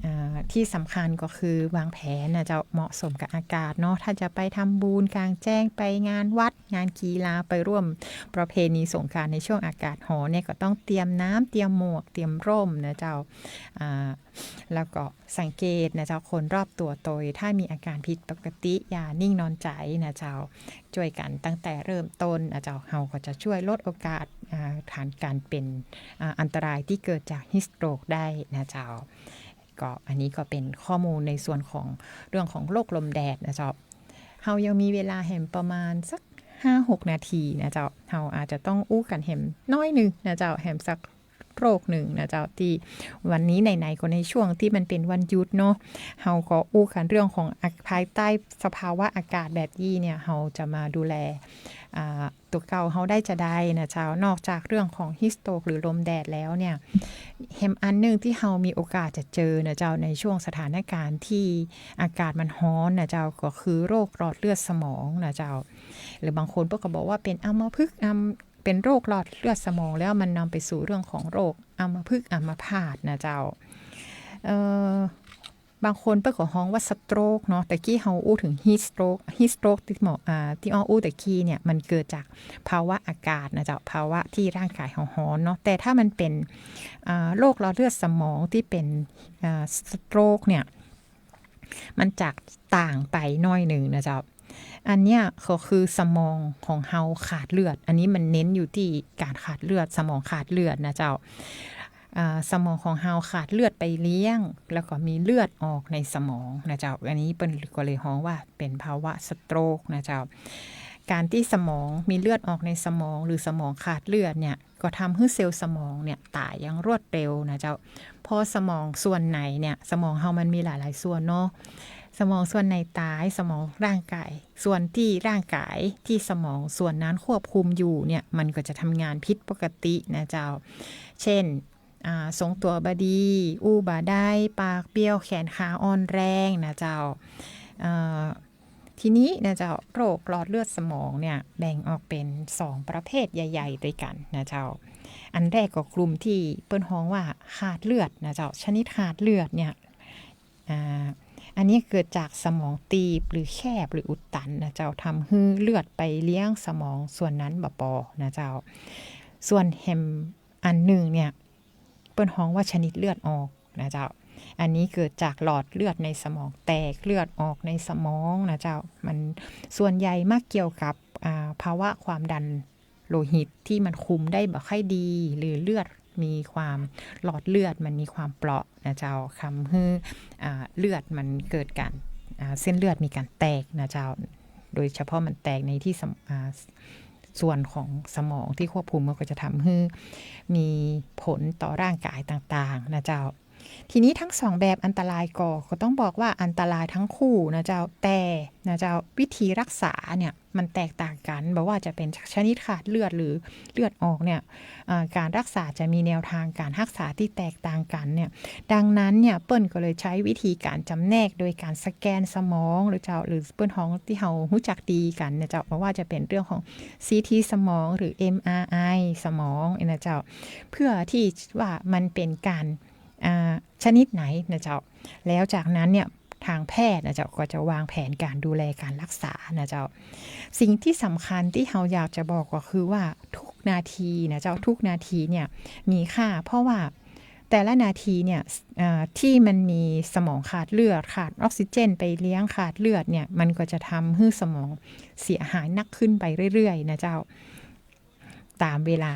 อ่า ตี้สำคัญก็คือวางแผนนะเจ้า เหมาะสมกับอากาศเนาะ ถ้าจะไปทำบุญกลางแจ้ง ไปงานวัด งานกีฬา ไปร่วมประเพณีสงกรานต์ในช่วงอากาศฮ้อนเนี่ย ก็ต้องเตรียมน้ำ เตรียมหมวก เตรียมร่มนะเจ้า อ่า แล้วก็สังเกตนะเจ้า คนรอบตั๋วตวย ถ้ามีอาการผิดปกติ อย่านิ่งนอนใจ๋นะเจ้า จ้วยกั๋นตั้งแต่เริ่มต้นนะเจ้า เฮาก็จะจ้วยลดโอกาส อ่า ฐานก๋านเป๋น อ่า อันตรายตี้เกิดจากฮีทสโตรกได้นะเจ้า ก็อันนี้ก็เป๋นข้อมูลในส่วนของเรื่องของโรคลมแดดนะเจ้า เฮายังมีเวลาแหมประมาณสักห้าหกนาทีนะเจ้า เฮาอาจจะต้องอู้กั๋นแหมน้อยนึ่งนะเจ้า แหมสักโรคนึ่งนะเจ้า ตี้วันนี้ไหนๆ ก็ในช่วงตี้มันเป๋นวันหยุดเนาะ เฮาก็อู้กั๋นเรื่องของ อ่ะ ภายใต้สภาวะอากาศแบบอี้เนี่ย เฮาจะมาดูแล อ่า ตั๋วเก่าเฮาได้จาใดนะเจ้า นอกจากเรื่องของ heat stroke หรือลมแดดแล้วเนี่ย แหมอันหนึ่งตี้เฮามีโอกาสจะเจอนะเจ้า ในช่วงสถานการณ์ตี้อากาศมันฮ้อนนะเจ้า ก็คือโรคหลอดเลือดสมองนะเจ้า หรือบางคนเปิ้นก็บอกว่าเป๋นอัมพฤกษ์ อัม- เป๋นโรคหลอดเลือดสมอง แล้วมันนำไปสู่เรื่องของโรคอัมพฤกษ์อัมพาตนะเจ้า เอ่อ บางคนเปิ้นก็ฮ้องว่า stroke เนาะ ตะกี้เฮาอู้เถิง heat stroke heat stroke ตี้หมอ อ่า ตี้อ้ออู้ตะกี้เนี่ย มันเกิดจากภาวะอากาศนะเจ้า ภาวะตี้ร่างกายเฮาฮ้อนเนาะ แต่ถ้ามันเป๋น อ่า โรคหลอดเลือดสมองตี้เป๋น อ่า stroke เนี่ย มันจะต่างไปหน้อยนึ่งนะเจ้า อันเนี้ยก็คือสมองของเฮาขาดเลือด อันนี้มันเน้นอยู่ตี้ก๋านขาดเลือด สมองขาดเลือดนะเจ้า อ่า สมองของเฮาขาดเลือดไปเลี้ยง แล้วก็มีเลือดออกในสมองนะเจ้า อันนี้เปิ้นก็เลยฮ้องว่าเป๋นภาวะ stroke นะเจ้า ก๋านตี้สมองมีเลือดออกในสมอง หรือสมองขาดเลือดเนี่ย ก็ทำหื้อเซลล์สมองเนี่ยต๋ายอย่างรวดเร็วนะเจ้า เพราะสมองส่วนไหนเนี่ย สมองเฮามันมีหลายๆ ส่วนเนาะ สมองส่วนไหนต๋าย สมองร่างกาย ส่วนตี้ร่างกายตี้สมองส่วนนั้นควบคุมอยู่เนี่ย มันก็จะทำงานผิดปกตินะเจ้า เช่น อ่า ทรงตั๋วบ่ดี อู้บ่ได้ ปากเบี้ยว แขนขาอ่อนแรงนะเจ้า เอ่อ ทีนี้นะเจ้า โรคหลอดเลือดสมองเนี่ยแบ่งออกเป๋นสองประเภทใหญ่ๆ ตวยกั๋นนะเจ้า อันแรกก็กลุ่มตี้เปิ้นฮ้องว่าขาดเลือดนะเจ้า ชนิดขาดเลือดเนี่ย อ่า อันนี้เกิดจากสมองตีบหรือแคบหรืออุดตันนะเจ้า ทำหื้อเลือดไปเลี้ยงสมองส่วนนั้นบ่ปอนะเจ้า ส่วนแหมอันนึ่งเนี่ย เปิ้นฮ้องว่าชนิดเลือดออกนะเจ้า อันนี้เกิดจากหลอดเลือดในสมองแตก เลือดออกในสมองนะเจ้า มันส่วนใหญ่มักเกี่ยวกับ อ่า ภาวะความดันโลหิตตี้มันคุมได้บ่ค่อยดี หรือเลือดมีความ หลอดเลือดมันมีความเปราะนะเจ้า ทำหื้อ อ่า เลือดมันเกิดก๋าน อ่า เส้นเลือดมีก๋านแตกนะเจ้า โดยเฉพาะมันแตกในตี้สม- อ่า ส่วนของสมองตี้ควบคุม มันก็จะทำหื้อมีผลต่อร่างกายต่างๆ นะเจ้า ทีนี้ทั้งสองแบบอันตรายก่อ ก็ต้องบอกว่าอันตรายทั้งคู่นะเจ้า แต่นะเจ้า วิธีรักษาเนี่ยมันแตกต่างกั๋น บ่ว่าจะเป๋นชนิดขาดเลือดหรือเลือดออกเนี่ย อ่า ก๋านรักษาจะมีแนวทางก๋านรักษาตี้แตกต่างกั๋นเนี่ย ดังนั้นเนี่ยเปิ้นก็เลยใจ๊วิธีก๋านจำแนกโดยก๋านสแกนสมองนะเจ้า หรือเปิ้นฮ้องตี้เฮาฮู้จักดีกั๋นนะเจ้า บ่ว่าจะเป๋นเรื่องของ ซี ที สมองหรือ เอ็ม อาร์ ไอ สมองนะเจ้า เพื่อตี้ว่ามันเป๋นก๋าน อ่า ชนิดไหนนะเจ้า แล้วจากนั้นเนี่ยทางแพทย์นะเจ้า ก็จะวางแผนก๋านดูแลก๋านรักษานะเจ้า สิ่งตี้สำคัญตี้เฮาอยากจะบอกก็คือว่าทุกนาทีนะเจ้า ทุกนาทีเนี่ยมีค่า เพราะว่าแต่ละนาทีเนี่ย เอ่อ ตี้มันมีสมองขาดเลือด ขาดออกซิเจนไปเลี้ยง ขาดเลือดเนี่ย มันก็จะทำหื้อสมองเสียหายหนักขึ้นไปเรื่อยๆ นะเจ้า ต๋ามเวลา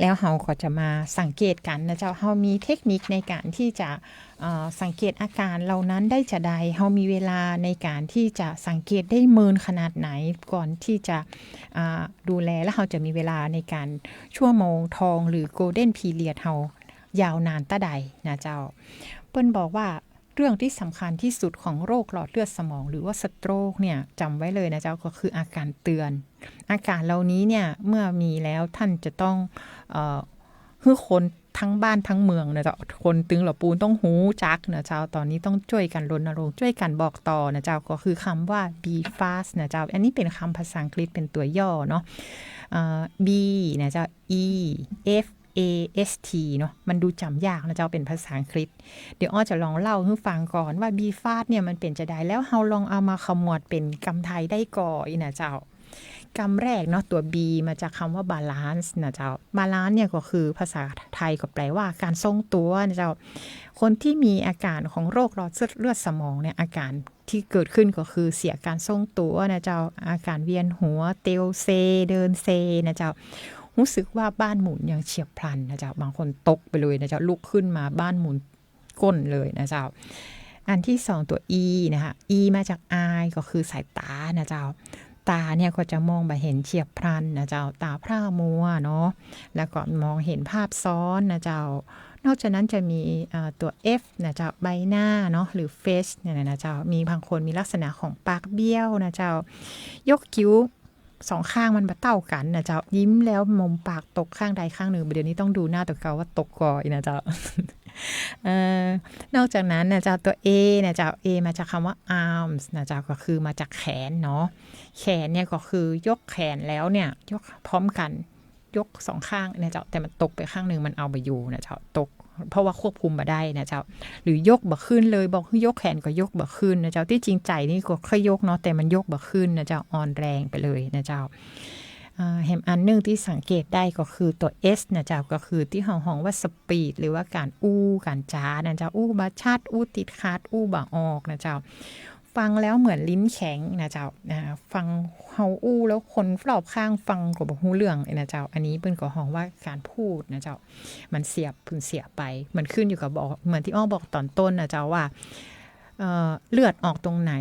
แล้วเฮาก็จะมาสังเกตกั๋นนะเจ้า เฮามีเทคนิคในก๋านตี้จะ เอ่อ สังเกตอาก๋านเหล่านั้นได้จาใด เฮามีเวลาในก๋านตี้จะสังเกตได้เมินขนาดไหน ก่อนตี้จะ อ่า ดูแล แล้วเฮาจะมีเวลาในก๋านชั่วโมงทองหรือ golden period เฮายาวนานเต้าใดนะเจ้า เปิ้นบอกว่า เรื่องตี้สำคัญตี้สุดของโรคหลอดเลือดสมองหรือว่า stroke เนี่ย จ๋ำไว้เลยนะเจ้า ก็คืออาก๋านเตือน อาก๋านเหล่านี้เนี่ย เมื่อมีแล้วต้านจะต้อง เอ่อ หื้อคนตึงบ้านตึงเมืองนะเจ้า คนตึงละปูนต้องฮู้จักนะเจ้า ต๋อนนี้ต้องจ้วยกั๋นรณรงค์ จ้วยกั๋นบอกต่อนะเจ้า ก็คือคำว่า be fast นะเจ้า อันนี้เป๋นคำภาษาอังกฤษเป๋นตั๋วย่อเนาะ เอ่อ B นะเจ้า E F A S T เนาะ มันดูจ๋ำยากนะเจ้า เป๋นภาษาอังกฤษ เดี๋ยวอ้อจะลองเล่าหื้อฟังก่อนว่า be fast เนี่ยมันเป๋นจาใด แล้วเฮาลองเอามาขมวดเป๋นกำไทยได้ก่อ อี้นะเจ้า กำแรกเนาะ ตั๋ว B มาจากคำว่า balance นะเจ้า balance เนี่ยก็คือภาษาไทยก็แปลว่าก๋านทรงตั๋วนะเจ้า คนตี้มีอาก๋านของโรคหลอดเลือดสมองเนี่ย อาก๋านตี้เกิดขึ้นก็คือเสียก๋านทรงตั๋วนะเจ้า อาก๋านเวียนหัว เตียวเซ เดินเซนะเจ้า ฮู้สึกว่าบ้านหมุนอย่างเฉียบพลันนะเจ้า บางคนตกไปเลยนะเจ้า ลุกขึ้นมาบ้านหมุนก้นเลยนะเจ้า อันตี้สองตั๋ว E นะคะ E มาจาก eye ก็คือสายต๋านะเจ้า ต๋าเนี่ยก็จะมองบ่เห็นเฉียบพลันนะเจ้า ต๋าพร่ามัวเนาะ แล้วก็มองเห็นภาพซ้อนนะเจ้า นอกจากนั้นจะมี เอ่อ ตั๋ว F นะเจ้า ใบหน้าเนาะ หรือ face เนี่ยนะเจ้า มีบางคนมีลักษณะของปากเบี้ยวนะเจ้า ยกคิ้ว สองข้างมันบ่เต้ากั๋นนะเจ้า ยิ้มแล้วมุมปากตกข้างใดข้างนึ่ง บ่าเดี่ยวนี้ต้องดูหน้าตั๋วเก่าว่าตกก่ออี้นะเจ้า เอ่อ นอกจากนั้นนะเจ้า ตั๋ว A นะเจ้า A มาจากกำว่า arms นะเจ้า ก็คือมาจากแขนเนาะ แขนเนี่ยก็คือยกแขนแล้วเนี่ย ยกพร้อมกั๋น ยกสองข้างนะเจ้า แต่มันตกไปข้างนึ่ง มันเอาบ่อยู่นะเจ้า ตก เพราะว่าควบคุมบ่ได้นะเจ้า หรือยกบ่ขึ้นเลย บอกหื้อยกแขนก็ยกบ่ขึ้นนะเจ้า ตี้จริงใจ๋นี่ก็ค่อยยกเนาะ แต่มันยกบ่ขึ้นนะเจ้า อ่อนแรงไปเลยนะเจ้า อ่า แหมอันนึ่งตี้สังเกตได้ก็คือตั๋ว S นะเจ้า ก็คือตี้เฮาฮ้องว่า speed หรือว่าก๋านอู้ก๋านจ๋านะเจ้า อู้บ่ชัด อู้ติดขัด อู้บ่ออกนะเจ้า ฟังแล้วเหมือนลิ้นแข็งนะเจ้า อ่า ฟังเฮาอู้แล้วคนรอบข้างฟังก็บ่ฮู้เรื่องนะเจ้า อันนี้เปิ้นก็ฮ้องว่าก๋านพูดนะเจ้า มันเสีย สูญเสียไป มันขึ้นอยู่กับบอก เหมือนตี้อ้อบอกต๋อนต้นนะเจ้าว่า เอ่อ เลือดออกตรงไหน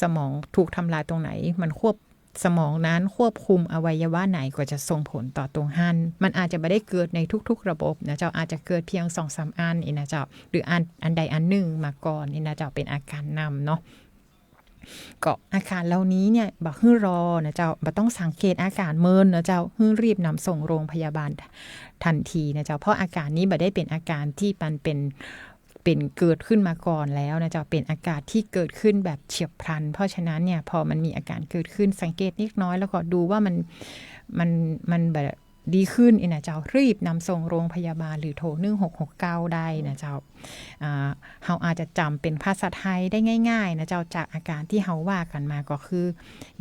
สมองถูกทำลายตรงไหน มันควบ สมองนั้นควบคุมอวัยวะไหนก็จะส่งผลต่อตรงหั้น มันอาจจะบ่ได้เกิดในทุกๆระบบนะเจ้า อาจจะเกิดเพียงสองสามอันอี้นะเจ้า หรืออัน อันใดอันนึ่งมาก่อนอี้นะเจ้า เป๋นอาก๋านนำเนาะ ก็อาก๋านเหล่านี้เนี่ย บ่หื้อรอนะเจ้า บ่ต้องสังเกตอาก๋านเมินนะเจ้า หื้อรีบนำส่งโรงพยาบาลทันทีนะเจ้า เพราะอาก๋านนี้บ่ได้เป๋นอาก๋านตี้มันเป๋น เป๋นเกิดขึ้นมาก่อนแล้วนะเจ้า เป๋นอาก๋านตี้เกิดขึ้นแบบเฉียบพลัน เพราะฉะนั้นเนี่ย พอมันมีอาก๋านเกิดขึ้น สังเกตเล็กน้อย แล้วก็ดูว่ามัน มัน มันแบบดีขึ้นอี้นะเจ้า รีบนำส่งโรงพยาบาล หรือโทรหนึ่งหกหกเก้าได้นะเจ้า อ่า เฮาอาจจะจ๋ำเป๋นภาษาไทยได้ง่ายๆนะเจ้า จากอาก๋านตี้เฮาว่ากั๋นมาก็คือ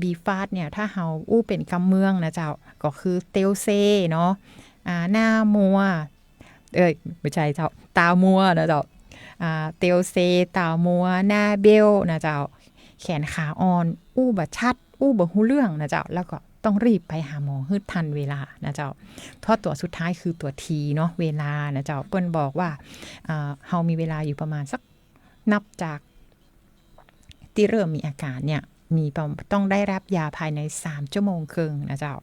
B fast เนี่ย ถ้าเฮาอู้เป๋นกำเมืองนะเจ้า ก็คือเตียวเซเนาะ อ่า หน้ามัว เอ้ย บ่ใจ้เจ้า ต๋ามัวนะเจ้า อ่า เตียวเซ ต๋ามัว หน้าเบ้วนะเจ้า แขนขาอ่อน อู้บ่ชัด อู้บ่ฮู้เรื่องนะเจ้า แล้วก็ต้องรีบไปหาหมอหื้อทันเวลานะเจ้า เพราะตั๋วสุดท้ายคือตั๋ว T เนาะ เวลานะเจ้า เปิ้นบอกว่า อ่า เฮามีเวลาอยู่ประมาณสัก นับจากตี้เริ่มมีอาก๋านเนี่ย มีประ ต้องได้รับยาภายในสามชั่วโมงครึ่งนะเจ้า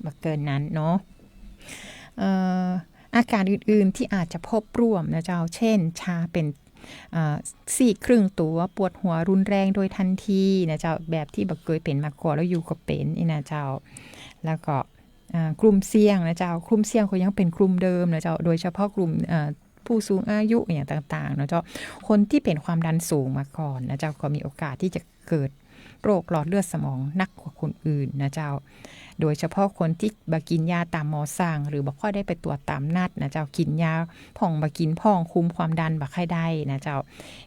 บ่เกินนั้นเนาะ เอ่อ อาก๋านอื่นๆตี้อาจจะพบร่วมนะเจ้า เช่น ชาเป๋น เอ่อ ซี่ครึ่งตั๋ว ปวดหัวรุนแรงโดยทันทีนะเจ้า แบบตี้บ่เกยเป๋นมาก่อนแล้วอยู่ก็เป๋นอี้นะเจ้า แล้วก็ อ่า กลุ่มเสี่ยงนะเจ้า กลุ่มเสี่ยงก็ยังเป๋นกลุ่มเดิมนะเจ้า โดยเฉพาะกลุ่ม เอ่อ ผู้สูงอายุอะหยังต่างๆเนาะเจ้า คนตี้เป๋นความดันสูงมาก่อนนะเจ้า ก็มีโอกาสตี้จะเกิดโรคหลอดเลือดสมองหนักกว่าคนอื่นนะเจ้า โดยเฉพาะคนตี้บ่กิ๋นยาต๋ามหมอสั่ง หรือบ่ค่อยได้ไปตรวจต๋ามนัดนะเจ้า กิ๋นยาพ่องบ่กิ๋นพ่อง คุมความดันบ่ค่อยได้นะเจ้า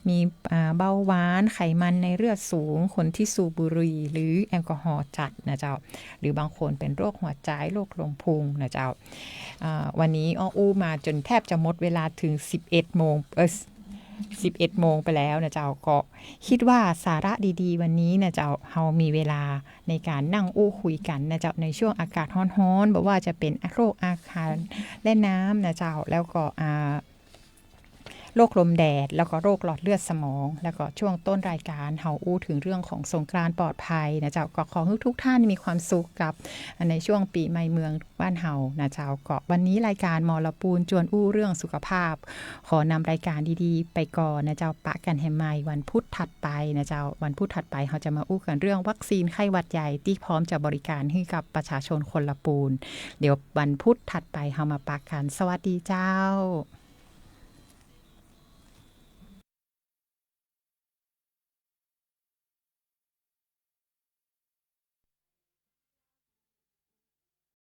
มี อ่า เบาหวาน ไขมันในเลือดสูง คนตี้สูบบุหรี่หรือแอลกอฮอล์จัดนะเจ้า หรือบางคนเป๋นโรคหัวใจ๋ โรคลมพุงนะเจ้า อ่า วันนี้อ้ออู้มาจ๋นแทบจะหมดเวลา เถิงสิบเอ็ดโมง เอ่อ สิบเอ็ดโมงไปแล้วนะเจ้า ก็กึ๊ดว่าสาระดีๆวันนี้นะเจ้า เฮามีเวลาในก๋านนั่งอู้คุยกั๋นนะเจ้า ในช่วงอากาศฮ้อนๆ บ่ว่าจะเป๋นโรคอาหารและน้ำนะเจ้า แล้วก็ อ่า โรคลมแดด แล้วก็โรคหลอดเลือดสมอง แล้วก็ช่วงต้นรายก๋านเฮาอู้เถิงเรื่องของสงกรานต์ปลอดภัยนะเจ้า ก็ขอหื้อทุกท่านมีความสุขกับ ในช่วงปี๋ใหม่เมืองบ้านเฮานะเจ้า ก็วันนี้รายก๋านหมอละปูนจวนอู้เรื่องสุขภาพ ขอนำรายก๋านดีๆไปก่อนนะเจ้า ปะกั๋นแหมใหม่วันพุธถัดไปนะเจ้า วันพุธถัดไปเฮาจะมาอู้กั๋นเรื่องวัคซีนไข้หวัดใหญ่ตี้พร้อมจะบริก๋านหื้อกับประชาชนคนละปูน เดี๋ยววันพุธถัดไปเฮามาปะกั๋น สวัสดีเจ้า